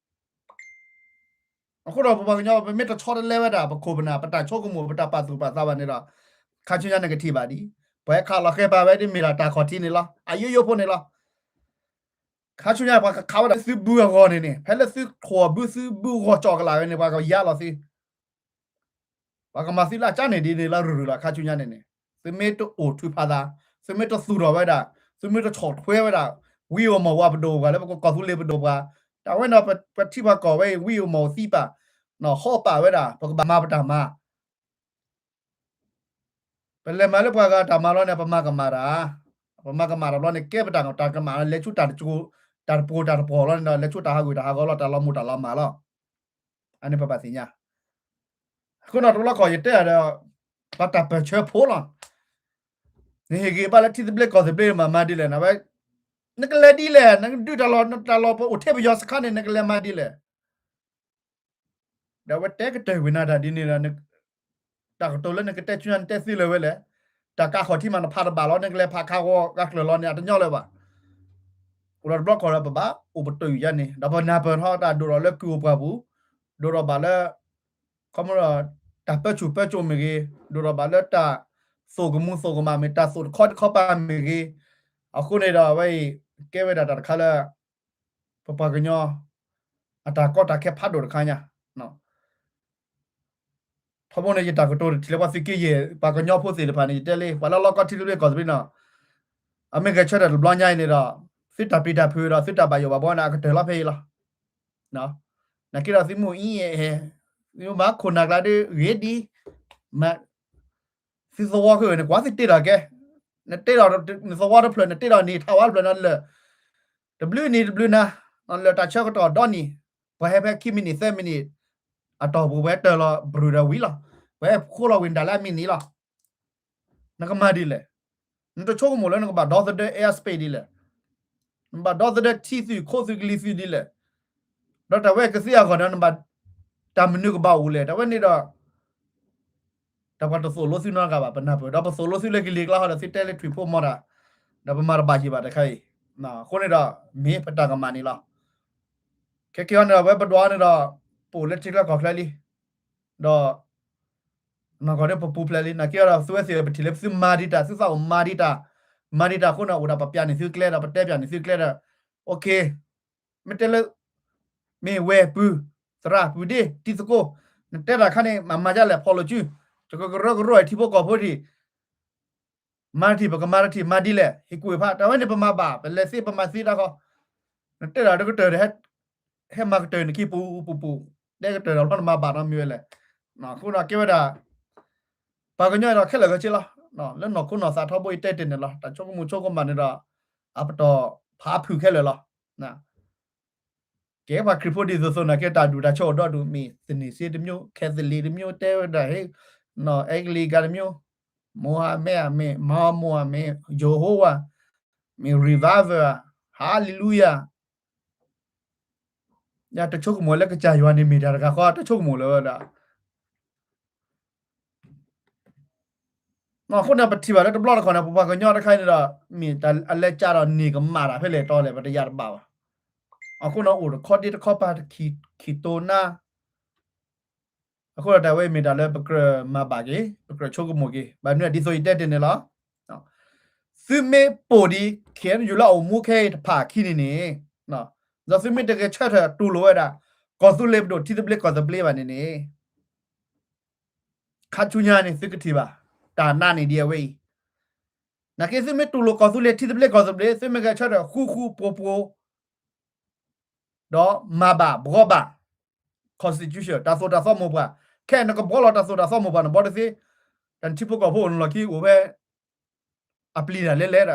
အဃိဒီးပပှၤကညီ ပမ့ၢ်တဆီတလဲဝဲဒၣ် ပခိၣ်ပနၢ် ပတၢ်ဆိကမိၣ် ပတၢ်ပာ်သူၣ်ပာ်သးဘၣ်န့ၣ်ဒီး ခါဆူညါနကထံၣ်ဘၣ်ဒ်, ပှၤဟဲခးလီၤဃဲပာ်ဝဲဒ်မ့ၢ်ဒၣ်တၢ်ခီၣ်ထံးန့ၣ်လီၤ. အယိယိဖိန့ၣ်လီၤ. ခါဆူညါပှၤကခးဝဲဒၣ်သုဘုအဂီၢ်န့ၣ်န့ၣ် ဖဲလၢသုထီၣ်ဘုသုဘုဂီၢ်ကၠီၣ်ကလာ်ဝဲန့ၣ် ပှၤကယါလီၤသု ပှၤကမၤသုလၢအကါန့ၣ်ဒ်န့ၣ်လီၤ ရုၢ်ရုၢ်လီၤ ခါဆူညါန့ၣ်န့ၣ်, သုမ့ၢ်တအိၣ်ထုးဖးသး, သုမ့ၢ်တသူၣ်ထီၣ်ဝဲဒၣ်, သုမ့ၢ်တဆီၣ်ထွဲဝဲဒၣ်, ဝံအိၣ်မီၢ်ဝၤပဒိၣ်ပှၤလၢပကီၢ်သူလ့ၤပဒိၣ်ပှၤ, တၢ်ဝဲန့ၣ်ပထံပှၤကီၢ်ဝဲအံၤ ဝံအိၣ်မီၢ်သံပာ်, ဟီၣ်ပာ်ဝဲဒၣ် ပကဘၣ်မၤပတၢ်မၤ ပလဲၤမၤလၢပှၤဂၤတၢ်မၤလီၤန့ၣ် ပမၤကမၣ်တၢ်, ပမၤကမၣ်တၢ်ဘျီန့ၣ် ကဲပတၢ်တၢ်ကမၣ် လဲၤဆူတၢ်တကိး, တၢ်တပှိၤတၢ်တပှီၤလီၤန့ၣ်ဒီး လဲၤဆူတၢ်ဟးဂူာ်တၢ်ဟးဂီၤလီၤ တၢ်လီၤမူးတၢ်လီၤမၢ်လီၤ. အန့ၣ်ပဘၣ်သ့ၣ်ညါ, အဃိန့ၣ်တဘျီခီၣ်ယတဲဒီး, ပှၤတၢ်ပၢၢ်ဆၢဖိလီၤ. နဟ့ၣ်ဂံၢ်ဘါလၢထံသဘျ့ကီၢ်သဘျ့မၤမၤဒ်လဲၣ်န့ၣ်ဝဲ, နကလဲၤဒ်လဲၣ် နကဒုးတၢ်လီၢ် နတၢ်လီၢ်ပအိၣ်ထဲပယီၤစခါန့ၣ် နကလဲၤမၤဒ်လဲၣ် ဒီးအဝဲတဲကတၢၢ်ဝံၤနၤတၢ်ဒ်န့ၣ်ဒီး, တၢ်ကတိၤလၢနကတဲဆူညါနတဲသ့လၢၤဝဲလဲၣ်, တၢ်ကးခီၣ်ထံးမးနဖးတဘၣ်လီၤ နကလဲၤဖးခးဂီၤကကျၢၤလီၤန့ၣ် အတညီလၢၤဘၣ်. အိၣ်ဒီးတဘျီခီၣ်ဒီးပဘၣ်အိၣ်ပတုာ်ယါန့ၣ် ဒီးပနၢ်ပၢၢ်ထီၣ်တၢ်ဒိၣ်ထီၣ်လၢကုၢ်အိၣ်ပှၢ်ပူၤ, ဒိၣ်ထီၣ်ဘၣ်လၢ ခီမဒီး တၢ်ပၢဆူၣ်ပၢစိးမ့ၢ်ဂ့ၤ, ဒိၣ်ထီၣ်ဘၣ်လၢတၢ်သိၣ်ကမူၤသိၣ်ကမၣ်မ့ၢ် တၢ်သိၣ်တခီတခီပၤမ့ၢ်ဂ့ၤ, အဃိန့ၣ်ဒီးအဝဲအံၤ ကဲဝဲဒၣ်တၢ်တခါလၢ ပပှၤကညီ အတၢ်ကီတၢ်ခဲဖးဒိၣ်တခါညါ, ထီဘိန့ၣ် ယတၢ်ကတိၤတထံၣ်လၢပှၤသုးက့ယဲၢ် ပှၤကညီဖိသ့ၣ်တဖၣ်န့ၣ် ယတဲလံ ပှၤလၢလီၢ်ကီၢ်ထံသဘျ့ကီၢ်သဘျ့န့ၣ်, အမ့ၢ်ဂဲၤဆၢထၢၣ်တဘျီညါအံၤန့ၣ်ဒီး သုတၢ်ပျံၤတၢ်ဖုးဒီး သုတၢ်ဘၣ်ယိၣ်ဘၣ်ဘှီန့ၣ် အကတၢၢ်လီၤဖဲအံၤလီၤ. နာ်က့ဒီးသုမုၢ်အံၤအဲၣ်, သုမၤခိၣ်နၢ်ကျါဒ်ဂ့ၤဒ်, သုသဝီကန့ၣ် ကွၢ်သုတ့ထီၣ်ကဲ, နတ့ထီၣ်နသဝီတဖျၢၣ် နတ့ထီၣ်န့ၢ်ထးဝါတဖျၢၣ်န့ၣ်လၢာ်, တဘျုးနံၤတဘျုးနၤ, လၢာ်တၢ်ဆၢကတီၢ်ဒီနံၤ, ပှၤဟဲဖဲခံမံးနံးသၢမံးနံး, အတီၢ်ပူၤပှၤဟဲတၢၢ်လီၤဘြုၣ်ဒီးဝံၤလီၤ, ပှၤဟဲဃိလီၤဝံၤနတၢ်လၢအမံးနံးလီၤ. နကမၤဒ်လဲၣ်, နတဆိကမိၣ်လၢနကဘၣ်ဒီသဒၢ airspace ဒ်လဲၣ်, နဘၣ်ဒီသဒၢထံသုးခိၣ်သုးကလံၤသုးဒ်လဲၣ်, ဒီးတၢ်ဝဲကသ့အဂီၢ်ဒီးနဘၣ်, တၢ်မနုၤကဘၣ်အိၣ်လဲၣ်, တၢ်ဝဲန့ၣ်ဒီး တၢ်ပှၤတသိၣ်လိသုနီတဂၤဘၣ် ပနၢ်ပၢၢ် ဒီးပသိၣ်လိသုလၢကလံၤကျါဃီဒီးသုတဲလၢထွံၣ်ဖိမီတၢ်, ဒီးပမၤတဘၣ်ယံၤဘၣ်တခါအံၤ, အဃိန့ၣ်ဒီး မ့ၢ်ပတၢ်ကမၣ်န့ၣ်လီၤ. ခဲက့ၤအီၤန့ၣ်ဒီး ဝဲပဒွးန့ၣ်ဒီး ပအိၣ်လၢထံချၢကီၢ်ချၢလံ, ဒီး နီၢ်ကီၢ်ဒီးပပူၤဖျဲးလံ နာ်က့ဒီးသုဝဲသ့ၣ်ပထံၣ်လၢသုမၤဒံးတၢ် သုသးအိၣ်မၤဒံးတၢ်, မၤဒံးတၢ်အဃိန့ၣ် အိၣ်ဒၣ်ပပျၢ်န့ၢ်သုကျဲဒီး ပတဲပျၢ်န့ၢ်သုကျဲဒီး, OK, မ့ၢ်တဲလၢ မ့ၢ်ဝဲၢ်ပုၢ် သရၣ်ပုၢ်ဒ့ၣ် တံၤသကိး, နတဲတၢ်ခါန့ၣ် မၤမၤဒ်လဲၣ် ဖီၣ်လိာ်စု, တကကရၢကရိထံဖိကီၢ်ဖိထံး မၤတထံၣ် ပကမၤတထံၣ် မၤဒ်လဲၣ် ဟ့ၣ်ကူၣ်ဟ့ၣ်ဖး တၢ်ဝဲန့ၣ် ပမၤဘၣ် ပလဲၤသ့ပမၤသ့တၢ်ဃီ, နတဲဒၣ်တကတၢၢ်ဒီး ဟဲမၤကတၢၢ်နခံပူၤပူၤပူၤ, တဲကတၢၢ်ဒီးလီၤနမၤဘၣ်နီတမံၤဝဲလဲၣ်, အဃိန့ၣ်ကဲဝဲဒၣ် ပှၤကညီဒီးခဲလၢာ်ခဲဆ့လီၤ, လၢနီၢ်ခိနီၢ်သးထီဘိအံၤတဲတ့ၢ်န့ၣ်လီၤ, တၢ်ဆိကမိၣ်ဆိကမးန့ၣ်ဒီး အပတီၢ်ဖးဖုၣ်ခဲလၢာ်လီၤ. ကဲပှၤခရံာ်ဖိဒ်သိးသိးနာ်က့ တၢ်ဒူၣ်တၢ်ဆၢအိၣ်ဒီဒူၣ် မ့ၢ်သန့ၤစ့တမျိုး ခဲသလံးတမျိုး တဲဝဲဒၣ်ဟ့ၣ်, အဲကလံးကၤတမျိုး, မိၤဟၤမဲၣ်ဧါ မ့ၢ်မၤမိၤဧါ မ့ၢ်ယဟိဝၤ, မ့ၢ် revival ဧါ, ဟါလ့လူယၤ, ယတဆိကမိၣ်လၢကစၢ်ယွၤန့ၣ်မ့ၢ်တၢ်တဂၤဃီ တဆိကမိၣ်လၢၤဝဲဒၣ် အဃိန့ၣ် ပထံၣ်ဘၣ်လၢတဘျီတခီၣ်န့ၣ် ပပှၤကညီတခါန့ၣ်ဒီး မ့ၢ်တၢ်အလဲၤကၢ်ဒီးန့ၢ်ကမၣ်တၢ်ဖဲလဲၣ်တီလဲၣ် ပတယၤတဘၣ်ဘၣ်. အဃိန့ၣ် အိၣ်တခီဒ့တခီပၤတခံတိနါ, အဃိဒီးတၢ်ဝဲမ့ၢ်တၢ်လၢပကြၢးမၤဘၣ်က့ၤ ပကြၢးဆိကမိၣ်က့ၤ ဘၣ်မနုၤဒ်သိးယတဲတ့ၢ်န့ၣ်လီၤ. သုမ့ၢ်ပိာ်ဒံး ခ့ယုၢ်လၢအအိၣ်မူခဲအံၤတဖၣ်အခံန့ၣ်န့ၣ်, ဒီးသုမ့ၢ်တဂဲၤဆၢထၢၣ်တူၢ်လိာ်ဝဲဒၣ် ကီၢ်သူလ့ၤပဒိၣ်ထံသဘျ့ကီၢ်သဘျ့ဘၣ်န့ၣ်န့ၣ် ခါဆူညါန့ၣ် သုကထံၣ်ဘၣ် တၢ်နါန့ၢ်ဒံးအဝဲအံၤ, နာ်က့သုမ့ၢ်တူၢ်လိာ်ကီၢ်သူလ့ၤထံသဘျ့ကီၢ်သဘျ့ သုမ့ၢ်ဂဲၤဆၢထၢၣ်ဃူဃူဖိးဖိး ဒီးမၤဘၣ်ဘှီဘၣ် constitution တၢ်သိၣ်တၢ်သီမိၢ်ပှၢ်, ခဲအံၤနကဘှီလီၤတၢ်သိၣ်တၢ်သီမိၢ်ပှၢ် နဘှီတသ့, တၢ်နထံဖိကီၢ်ဖိအိၣ်နလီၢ်ခံအိၣ်ဖဲ အပျံၤတၢ်လဲၣ်လဲၣ်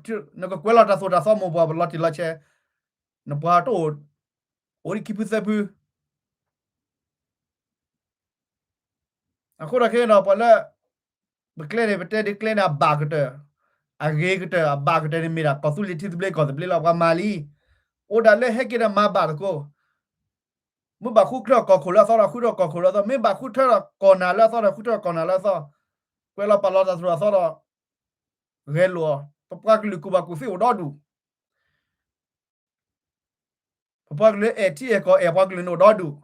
ဒီး နကကွဲးလီၤတၢ်သိၣ်တၢ်သီမိၢ်ပှၢ် ပလီၤတံၢ်လီၤဆဲး, နပှၤတအိၣ်, အိၣ်ဒံးခံဖုသၢဖု အဃိဒီးခဲအံၤဒီး ပှၤလၢ ပကျဲန့ၣ် ပတဲဒ်ကျဲန့ၣ် အဘၣ်ကတၢၢ်, အဂ့ၤကတၢၢ် အဘၣ်ကတၢၢ်န့ၣ်မ့ၢ်ဒၣ် ကီၢ်သူလ့ၤထံသဘျ့ကီၢ်သဘျ့လီၤ. ပှၤမၤလံ, အိၣ်ဒၣ်လၢဟဲက့ၤဒီးမၤဘၣ်သကိး, မ့ၢ်ဘၣ်ဃုထၢကီၢ်ခိၣ်လၢအသီဒီး ဃုထၢကီၢ်ခိၣ်လၢအသီ, မ့ၢ်ဘၣ်ဃုထၢဒီးကီၢ်နၤလၢအသီဒီး ဃုထၢကီၢ်နၤလၢအသီ, ကွဲးလီၤပာ်လီၤတၢ်သိၣ်တၢ်သီဒီး ဂဲၤလိာ်အီၤ, ပပှၤကလုာ်ကူၣ်ဘၣ်ကူၣ်သ့အိၣ်ဒီဒူၣ် ပပှၤကလုာ်အဲၣ်ထံအဲၣ်ကီၢ်အဲၣ်ပှၤကလုာ်န့ၣ်အိၣ်ဒီဒူၣ်.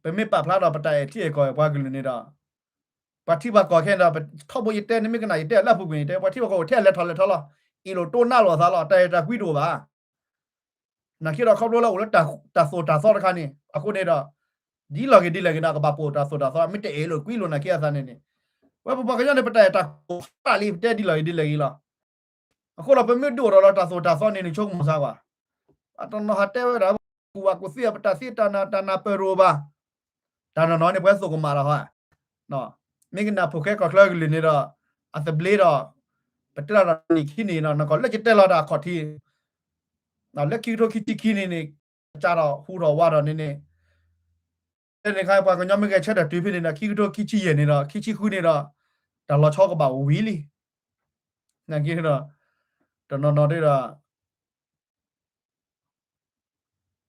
ပမ့ၢ်ပာ်ဖျါဒီးပတၢ်အဲၣ်ထံအဲၣ်ကီၢ်အဲၣ်ပှၤကလုာ်န့ၣ်ဒီး ပှၤထံပှၤကီၢ်ခဲအံၤဒီး ထီဘိယတဲန့ၣ် မ့ၢ်ကနၣ်ယတဲလၢအပူၤကွံာ်န့ၣ် တဲပှၤထံပှၤကီၢ်အိၣ်ထဲအလဲၤထီၣ်လဲၤထီလီၤ, အ့ၣ်လိာ်တိၢ်နါလိာ်အသးလီၤ, တၢ်အဲၣ်တၢ်ကွံတအိၣ်ဘၣ်. နာ်က့ဒီးခီဖျိလၢအိၣ်လၢတၢ်သိၣ်တၢ်သီတခါန့ၣ် အဃိန့ၣ်ဒီး ဒ်လဲၣ်ဂ့ၤဒ်လဲၣ်ဂ့ၤဒီး ကဘၣ်ပိာ်တၢ်သိၣ်တၢ်သီ မ့ၢ်တအဲၣ်လိာ်ကွံလိာ်နာ်က့အသးန့ၣ်န့ၣ်, ဝဲပပှၤကညီန့ၣ် ပတၢ်အဲၣ်တၢ်ကွံဖးလံ ပတဲဒ်လဲၣ်ဂ့ၤဒ်လဲၣ်ဂ့ၤလီၤ. အဃိဒီးပမ့ၢ်ဒုးအိၣ်ထီၣ်လၢတၢ်သိၣ်တၢ်သီန့ၣ် နဆိကမိၣ်စၢ်ကွၢ်, အတနီၤဟးတဲဝဲဒၣ် ကူၣ်ဘၣ်ကူၣ်သ့အပတၢ်သ့တၢ်နးတၢ်နးပၢၢ်တအိၣ်ဘၣ်. တၢ်နီၢ်နီၢ်န့ၣ် ပှၤသိၣ်ကမၣ်လီၤဟီ, မ့ၢ်ကနၣ်ဖိၣ်ဃဲကီၢ်ချၢကလုာ်န့ၣ်ဒီး အသဘျ့ဒီး ပတဲလီၤဒီးနံၣ်ခံနံၣ်နီၤ နကီၢ်လၢယတဲလီၤတၢ်အခီၣ်ထံး လၢခံကထိခံဆံခံနံၣ်န့ၣ် ကစးထီၣ်ဟူထီၣ်ဝးထီၣ်န့ၣ်န့ၣ် ဖဲန့ၣ်အခါ ပှၤကညီမ့ၢ်ဂဲၤဆၢထၢၣ်တုၤဖဲန့ၣ်ဒီး ခံကထိခံဆံယဲၢ်န့ၣ်ဒီး ခံဆံဃုန့ၣ်ဒီး တၢ်လီၤဆီကဘၣ်အိၣ်ဝံၤလံ. နာ်က့ဒီး တနီၤနီၤဒီး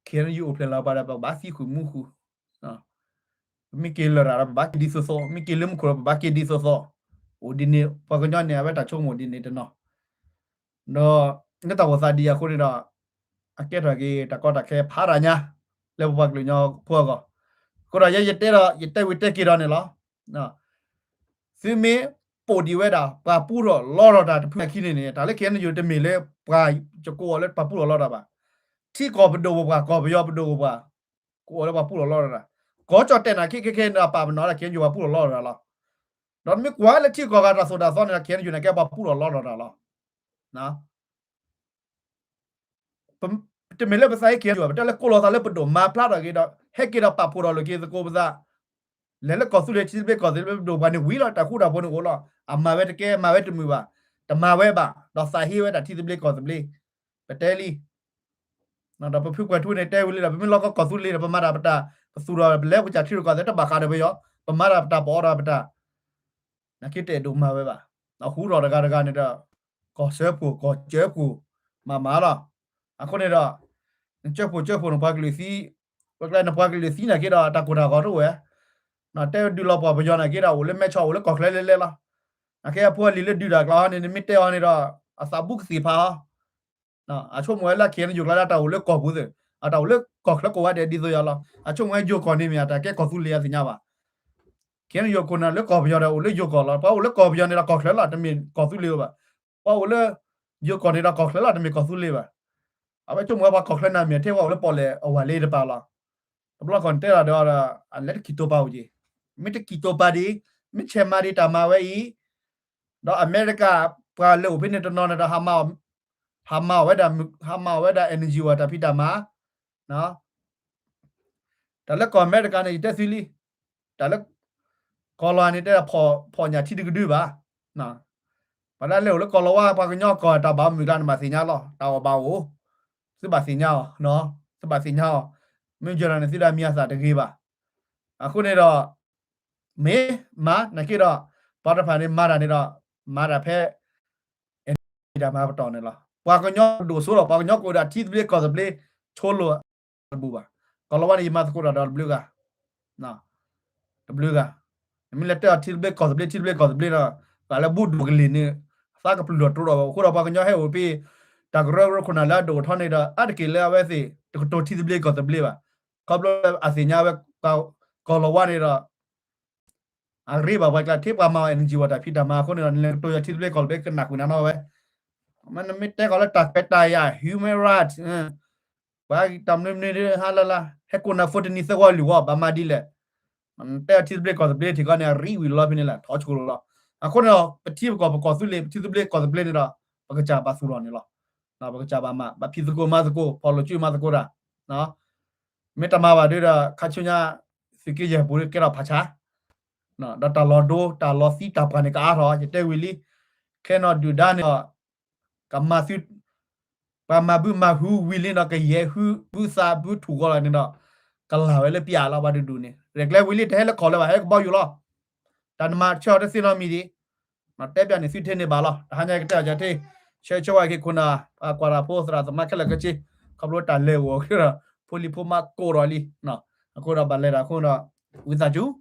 ခဲအံၤယအိၣ်ဖျဲၣ်လီၤပှၤဒီး ပဘၣ်သံဃုာ်မူဃုာ်, ပမ့ၢ်က့ၤလရာ်ဒီး ပဘၣ်က့ၤဒ်သိးသိး, မ့ၢ်က့ၤလၢမူခိၣ်ဒီး ပဘၣ်က့ၤဒ်သိးသိး, အိၣ်ဒ်န့ၣ် ပှၤကညီန့ၣ် အဝဲတၢ်ဆိကမိၣ်ဒ်န့ၣ်တနီၤ ဒီး လၢတၢ်အိၣ်သးဒ်အံၤအဃိန့ၣ်ဒီး အကဲထီၣ်က့ၤတၢ်ကီတၢ်ခဲဖးဒိၣ်ညါ လၢပပှၤကလုာ်ကညီဖိအဂီၢ်, အဃိဒီးယဲယတဲဒီး ယတဲဝံၤတဲက့ၤဒီးန့ၣ်လီၤ. သုမ့ၢ်ပိာ်ဒံးဝဲဒၣ် ပှၤပူထီၣ်လီထီၣ်တၢ်တဖုခံန့ၣ်န့ၣ် တၢ်လၢ ခဲအံၤယိၤ တမ့ၢ်လၢပှၤ ယကိးအီၤလၢပှၤပူထီၣ်လီတၢ်ဘၣ်. ထံကီၢ်ပဒိၣ်ပပှၢ် ကီၢ်ပယီၤပဒိၣ်ပပှၢ် ကိးအီၤလၢပှၤပူထီၣ်လီတၢ်, ကီၢ်ကၠီၣ်တဲၣ်နာ်က့ခဲခဲန့ၣ်ဒီး ပာ်ပနီၣ်လၢ ခဲအံၤယိၤ ပှၤပူထီၣ်လီတၢ်လီၤ. ဒီးမ့ၢ်ကွၢ်လၢထံကီၢ်ဂၤတၢ်သိၣ်တၢ်သီန့ၣ်ဒီး ခဲအံၤယိၤနာ်က့ပှၤပူထီၣ်လီထီၣ်တၢ်လီၤ. တမ့ၢ်လၢပသးဟဲက့ၤယိၤ ပတဲလၢကိးလီၤသးလၢပဒိၣ်မၤဖျါထီၣ်က့ၤဒီး ဟဲက့ၤဒီးပာ်ဖှိၣ်ထီၣ်လိာ်က့ၤသကိးပသး လဲၤလၢကီၢ်သူလ့ၤထံသဘျ့ကီၢ်သဘျ့ပဒိၣ်ပှၢ်န့ၣ်ဝံၤလီၤ တၢ်ဃူတၢ်ဖိးန့ၣ်အိၣ်လီၤ. အမၤဝဲတကဲ မၤဝဲတမုာ်ဘၣ်, တမၤဝဲဘၣ် ဒီးသးဟ့ဝဲဒၣ်ထံသဘျ့ကီၢ်သဘျ့, ပတဲလံ ဒီးပဖုကွဲၤထူန့ၣ်တဲဝံၤလံဒီး ပမ့ၢ်လီၤကီကီၢ်သူလ့ၤဒီး ပမၤတၢ်ပတၢ် ပသူၣ်ထီၣ်ပလဲၤကစၢ်ထံရူၢ်ကီၢ်သဲး တဘၣ်ဃးဒီးပယီၤ, ပမၤတၢ်ပတၢ် ပအီၣ်တၢ်ပတၢ် နာ်က့တအဲၣ်ဒိးမၤဝဲဘၣ်. အဃူထီၣ်တဂၤတဂၤန့ၣ်ဒီး ကီၢ်စၢဖှိၣ် ကီၢ်စၢဖှိၣ် မၤမၤလီၤ. အဃိန့ၣ်ဒီး နစၢဖှိၣ်စၢဖှိၣ်နပှၤကလုာ်သံ, ပကျဲနပှၤကလုာ်သံနာ်က့ဒီး တၢ်ကိၢ်တၢ်ဂီၤတအိၣ်ဝဲ, တဲဒုးလီၤပှီၢ်ပယီၤနာ်က့ဒီး အိၣ်လၢမဲဆီး အိၣ်လၢကီၢ်ချၢလဲၣ်လဲၣ်လီၤ. နာ်က့အဖိအလံၤလၢဒုးတၢ်ကျါန့ၣ် နမ့ၢ်တဲအီၤန့ၣ်ဒီး အသးဘူးကသ့ၣ်ဖးအီၤ အဆိကမိၣ်ဝဲလၢ ခဲအံၤယိၤ ကျါလၢတၢ်အိၣ်လၢကီၢ်ပူၤသ့ၣ်, အတၢ်အိၣ်လၢကီၢ်ချၢကိးဂၤဒဲးဒ်သိးယၤလီၤ. အဆိကမိၣ်ဝဲယိၤကီၢ်န့ၣ်မ့ၢ် အတၢ်ကဲကီၢ်သူလ့ၤအသ့ၣ်ညါဘၣ်. ခဲအံၤယိၤခိၣ်နၢ်လၢကီၢ်ပယီၤဒီး အိၣ်လၢယိၤကီၢ်လီၤ. ပှၤအိၣ်လၢကီၢ်ပယီၤန့ၣ်ဒီးကီၢ်ချၢလီၤ, တမ့ၢ်ကီၢ်သူလ့ၤဘၣ်. ပှၤအိၣ်လၢယိၤကီၢ်န့ၣ်ဒီးကီၢ်ချၢလီၤ, တမ့ၢ်ကီၢ်သူလ့ၤဘၣ်. အဝဲဆိကမိၣ်ဝဲပှၤကီၢ်ချၢနၢ်မ့ၢ်ထဲပှၤအိၣ်လၢပီၣ်လဲၣ်အဝၤလ့တပၤလီၤ. တဘျီခီၣ်နတဲလီၤဒီး အလဲၤတကံၢ်တိာ်ပာ်အိၣ်က့ၤ, မ့ၢ်တကံၢ်တိာ်ပာ်ဒံး, မ့ၢ်ဆဲးမၤဒံးတၢ်မၤဝဲအံၤ, ဒီးအမဲရကၤ ပှၤလဲၤအိၣ်ဖဲန့ၣ်တနီၤန့ၣ်ဒီး ဟးမၤအီၣ်ဝဲဒၣ်, ဟးမၤအီၣ်ဝဲဒၣ် energy ဝဲတၢ်ဖံးတၢ်မၤ တၢ်လၢကီၢ်အမဲရကၤန့ၣ် ယတဲသုလံ, တၢ်လၢ ကီၢ်လီၤဝါန့ၣ် တဲဖီၣ်ညၣ်ထံတကဒုဘၣ်. ပှၤလၢအလဲၤအိၣ်လၢကီၢ်လီၤဝါ ပှၤကညီကီၢ်တၢ်ဘၣ်မုာ်ကျါန့ၣ် ဘၣ်သ့ၣ်ညါလီၤ, တၢ်အီၣ်ဘၣ်အိၣ်, သုဘၣ်သ့ၣ်ညါအီၤ, သုဘၣ်သ့ၣ်ညါအီၤ, မ့ၢ်ယီၤတၢ်န့ၣ် သုဒၣ်မံၤအသးတဂ့ၤဘၣ်. အဃိန့ၣ်ဒီး မ့ၢ်မၤနာ်က့ဒီး ပှၤတဖၣ်န့ၣ်မၤတၢ်န့ၣ်ဒီး မၤတၢ်ဖဲ တၢ်မၤပတီၢ်န့ၣ်လီၤ. ပှၤကညီဒိၣ်စိဒီး ပှၤကညီကအိၣ်ဒီးထံသဘျ့ကီၢ်သဘျ့ ဆိလိာ်တဘူးဘၣ်. ကီၢ်လီၤဝါန့ၣ် ယမၤသကိးတၢ်ဒီးတဘျုးဂၤ, တဘျုးဂၤ, နမ့ၢ်လဲၤတဲအီၤထံသဘျ့ကီၢ်သဘျ့ ထံသဘျ့ကီၢ်သဘျ့ဒီး ပှၤလၢဘူၣ်ဒိၣ်ကလ့ၢ်န့ၣ် သးကပျုၢ်ထီၣ်တြီဒီးဝဲ. အဃိဒီးပှၤကညီဟဲအိၣ်ဖဲ တၢ်ကရၢကရိခိၣ်နၢ်လၢအဒိၣ်ထီၣ်န့ၣ်ဒီး အါတက့ၢ်လၢအဝဲသ့ၣ် တကတိၤထံသဘျ့ကီၢ်သဘျ့ဘၣ်. ခီဖျိအသ့ၣ်ညါဝဲ ကီၢ်လီၤဝါန့ၣ်ဒီး အရ့ဘၣ်ပှၤကျါ ထဲပှၤမၤအီၣ် energy ဝဲတၢ်ဖံးတၢ်မၤအဃိန့ၣ်ဒီး နလဲၤကတိၤယွၤထံသဘျ့ကီၢ်သဘျ့ကနၣ်ကွံာ်နၤနီၢ်ဝဲ. မ့ၢ်နမ့ၢ်တဲကီးလၢတၢ်ခွဲးတၢ်ယာ် human right ပှၤတၢ်မနုၤမနုၤဟါလၢ်လၢ် ဟဲကိးနၤဖိတနံၤသၢဝီလွံၢ်ဝီ ဘၣ်မၤဒ်လဲၣ်. တဲအထံသဘျ့ကီၢ်သဘျ့ထံကီၢ်န့ၣ် အရံဝံၤလီၤဖဲန့ၣ်လီၤ ထီၣ်ဆိလီၤလီၤ. အဃိန့ၣ်ဒီး ပထံပကီၢ်ပကီၢ်သူလ့ၤ ပထံသဘျ့ကီၢ်သဘျ့န့ၣ်ဒီး ပကစၢ်ဘၣ်သူၣ်ထီၣ်န့ၣ်လီၤ. ပကစၢ်ဘၣ်မၤ ဘၣ်ဖံးသကိးမၤသကိး ဖီၣ်လိာ်စုမၤသကိးတၢ် မ့ၢ်တမၤဘၣ်ဒုးဒီး ခါဆူညါ သုးက့ယဲၢ်ပူၤကဲထီၣ်ဖးဆါ ဒီးတၢ်လီၤဒိ တၢ်လီၤသံတၢ်ပှၢ်န့ၣ်ကအါထီၣ် ယတဲဝံၤလံ. ခဲနီၣ်ဒုၣ်ဒါန့ၣ်ဒီး ကမၤသု ပှၤမၤဘုမၤဟုဝံၤလံဒီး ကယဲၢ်ဟုဘုသးဘုထူၣ်ဂီၤလီၤန့ၣ်ဒီး ကလၢ်ဝဲလၢပျၢ်လီၤ ပှၤတဒူၣ်န့ၣ် ရဲၣ်ကျဲၤဝံၤလံ တဟဲလၢကီၢ်လၢၤဘၣ် ဟဲကဘီယူၤလီၤ. တၢ်နမၤဆၢအီၤတသ့နီတမံၤဒံး တဲပျၢ်န့ၣ်သုထဲန့ၣ်ဘၣ်လီၤ. တဟါညါကတဲအီၤကၠၢ်ထံ ဆၢဆၢဝဲက့ၤခိၣ်နၢ် ပှၤကွၢ်တၢ်ဖိသရၣ်သမါခဲလၢာ်ခဲဆ့ ခီဖျိတၢ်လဲၤအိၣ်ဒီး ဖိလံၤဖိမါကိးထီၣ်လံ. အဃိဒီးဘၣ်လဲၤတၢ်အဃိဒီး ဝံသးစူၤ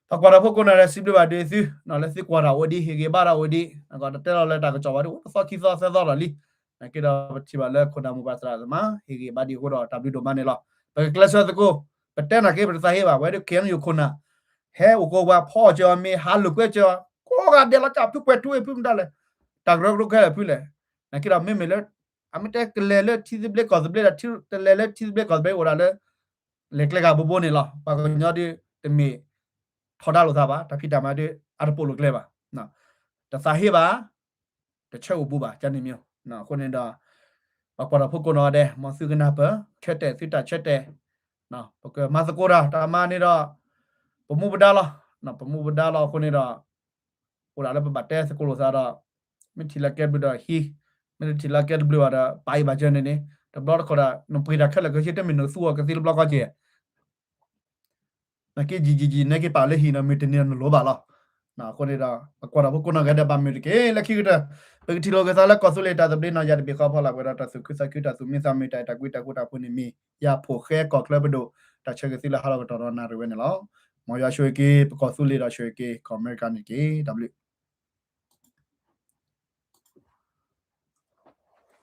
ပှၤကွၢ်တၢ်ဖိကိးနီၢ်ဂၤဒဲး စံးဘျုးဘၣ်ဒုးသု လၢသုကွၢ်တၢ်အိၣ်ဒံး ဟ့ၣ်ဂံၢ်ဘါတၢ်အိၣ်ဒံး နကတတဲလီၤလၢတၢ်ကစီၣ်ဘၣ်ဒုး အိၣ်တသီခံသီသၢသီလီၤလံ. နာ်က့ဒီးပထံၣ်ဘၣ်လၢခိၣ်နၢ်မိၢ်ပၢ်သရၣ်သမါ ဟ့ၣ်ဂံၢ်ဘါဒံးအဃိဒီး တၢ်ဘျုးဒိၣ်မးန့ၣ်လီၤ. ပကကျဲးစၢးသကိး ပတဲနာ်က့ ပတသးဟ့ဘၣ် ပဝဲဒၣ် ခ့ၣ်အဲၣ်ယူၣ်ခိၣ်နၢ် ဟဲအိၣ်ကိးပှၤဖီအီၣ်စၢၤအီၤမ့ၢ် ဟးလိာ်ကွဲစၢၤအီၤ ကိးဂၤဒဲးလီၤ ကၢ်ဖုကွဲးထူဝ့ၣ်ဖုမတၤလဲၣ် တၢ်ကရၢကရိခဲလၢာ်ဖုလဲၣ်. နာ်က့ဒီးမ့မ့ၢ်လၢ အမ့ၢ်တဲကလဲၤလၢထံသဘျ့ကီၢ်သဘျ့ဒီး တလဲၤလၢထံသဘျ့ကီၢ်သဘျ့အိၣ်ဒၣ်လၢ လဲၤကျဲဂၤဘိဘိန့ၣ်လီၤ. ပှၤကညီဒုးတမ့ၢ်ထီဒါလိာ်သးဘၣ် တၢ်ဖံးတၢ်မၤဒုး အတပိာ်လိာ်ကျဲဘၣ်. တသးဟ့ဘၣ် တဆၢအိၣ်ဘူးဘၣ် ကန့ၣ်မ့ၢ်. အဃိန့ၣ်ဒီး ပှၤကွၢ်တၢ်ဖိကိးနီၢ်ဂၤဒဲး မ်သုကနၢ်ပၢၢ် ဆၢတဲာ်သုတၢ်ဆၢတဲာ် ပကမၤသကိးတၢ် တၢ်မၤန့ၣ်ဒီး ပမူပဒါလီၤ. ပမူပဒါလီၤအဃိန့ၣ်ဒီး အိၣ်ဒၣ်လၢပဘၣ်တဲသကိးလိာ်သးဒီး မ့ၢ်ထံၣ်လၢကဲဘျုးဒီးဟံး, မ့ၢ်တထံၣ်လၢကဲတဘျုးဘၣ်ဒီး ပာ်အံၤဘၣ်ကၢန့ၣ်န့ၣ် တဘျီတခီၣ်ဒီး နပှ့ၤတၢ်ခဲလၢာ်ခဲဆ့ တမ့ၢ်နသူအီၤကသ့တဘျီကီက့ၤ နက့ယံာ်ယံာ်ယံာ် နက့ပာ်လၢဟံၣ်နီၤ မ့ၢ်တန့ၢ်နလိၤဘၣ်လီၤ. အဃိန့ၣ်ဒီး ပကွၢ်တၢ်ဖိကိးနီၢ်ဂၤဒဲး ဘၣ်မုာ်တက့ၢ် လၢခံကတၢၢ် ပကထံၣ်လိာ်က့ၤသးလၢကီၢ်သူလ့ၤတၢ်သဘျ့နီၤ ယၤတဘ့ၣ်ဃီဖီလာ်ပှဲၤဒီးတၢ်သူၣ်ခုသးခု တၢ်သူၣ်မံသးမုာ် တၢ်အဲၣ်တၢ်ကွံတၢ်ဃူတၢ်ဖိးန့ၣ်မ့ၢ် ယၤဖိၣ်ဃဲကီၢ်ချၢပဒိၣ် တၢ်ဆၢဂ့ၤသုလၢဟါလီၤကတီၢ်ဒီးနၣ်ရံၣ်ဝဲန့ၣ်လီၤ. မ်ယွၤဆိၣ်ဂ့ၤက့ၤ ပကီၢ်သူလ့ၤဒီးဆိၣ်ဂ့ၤက့ၤ ကီၢ်အမဲရကၤန့ၣ်တက့ၢ်. တၢ်ဘျုး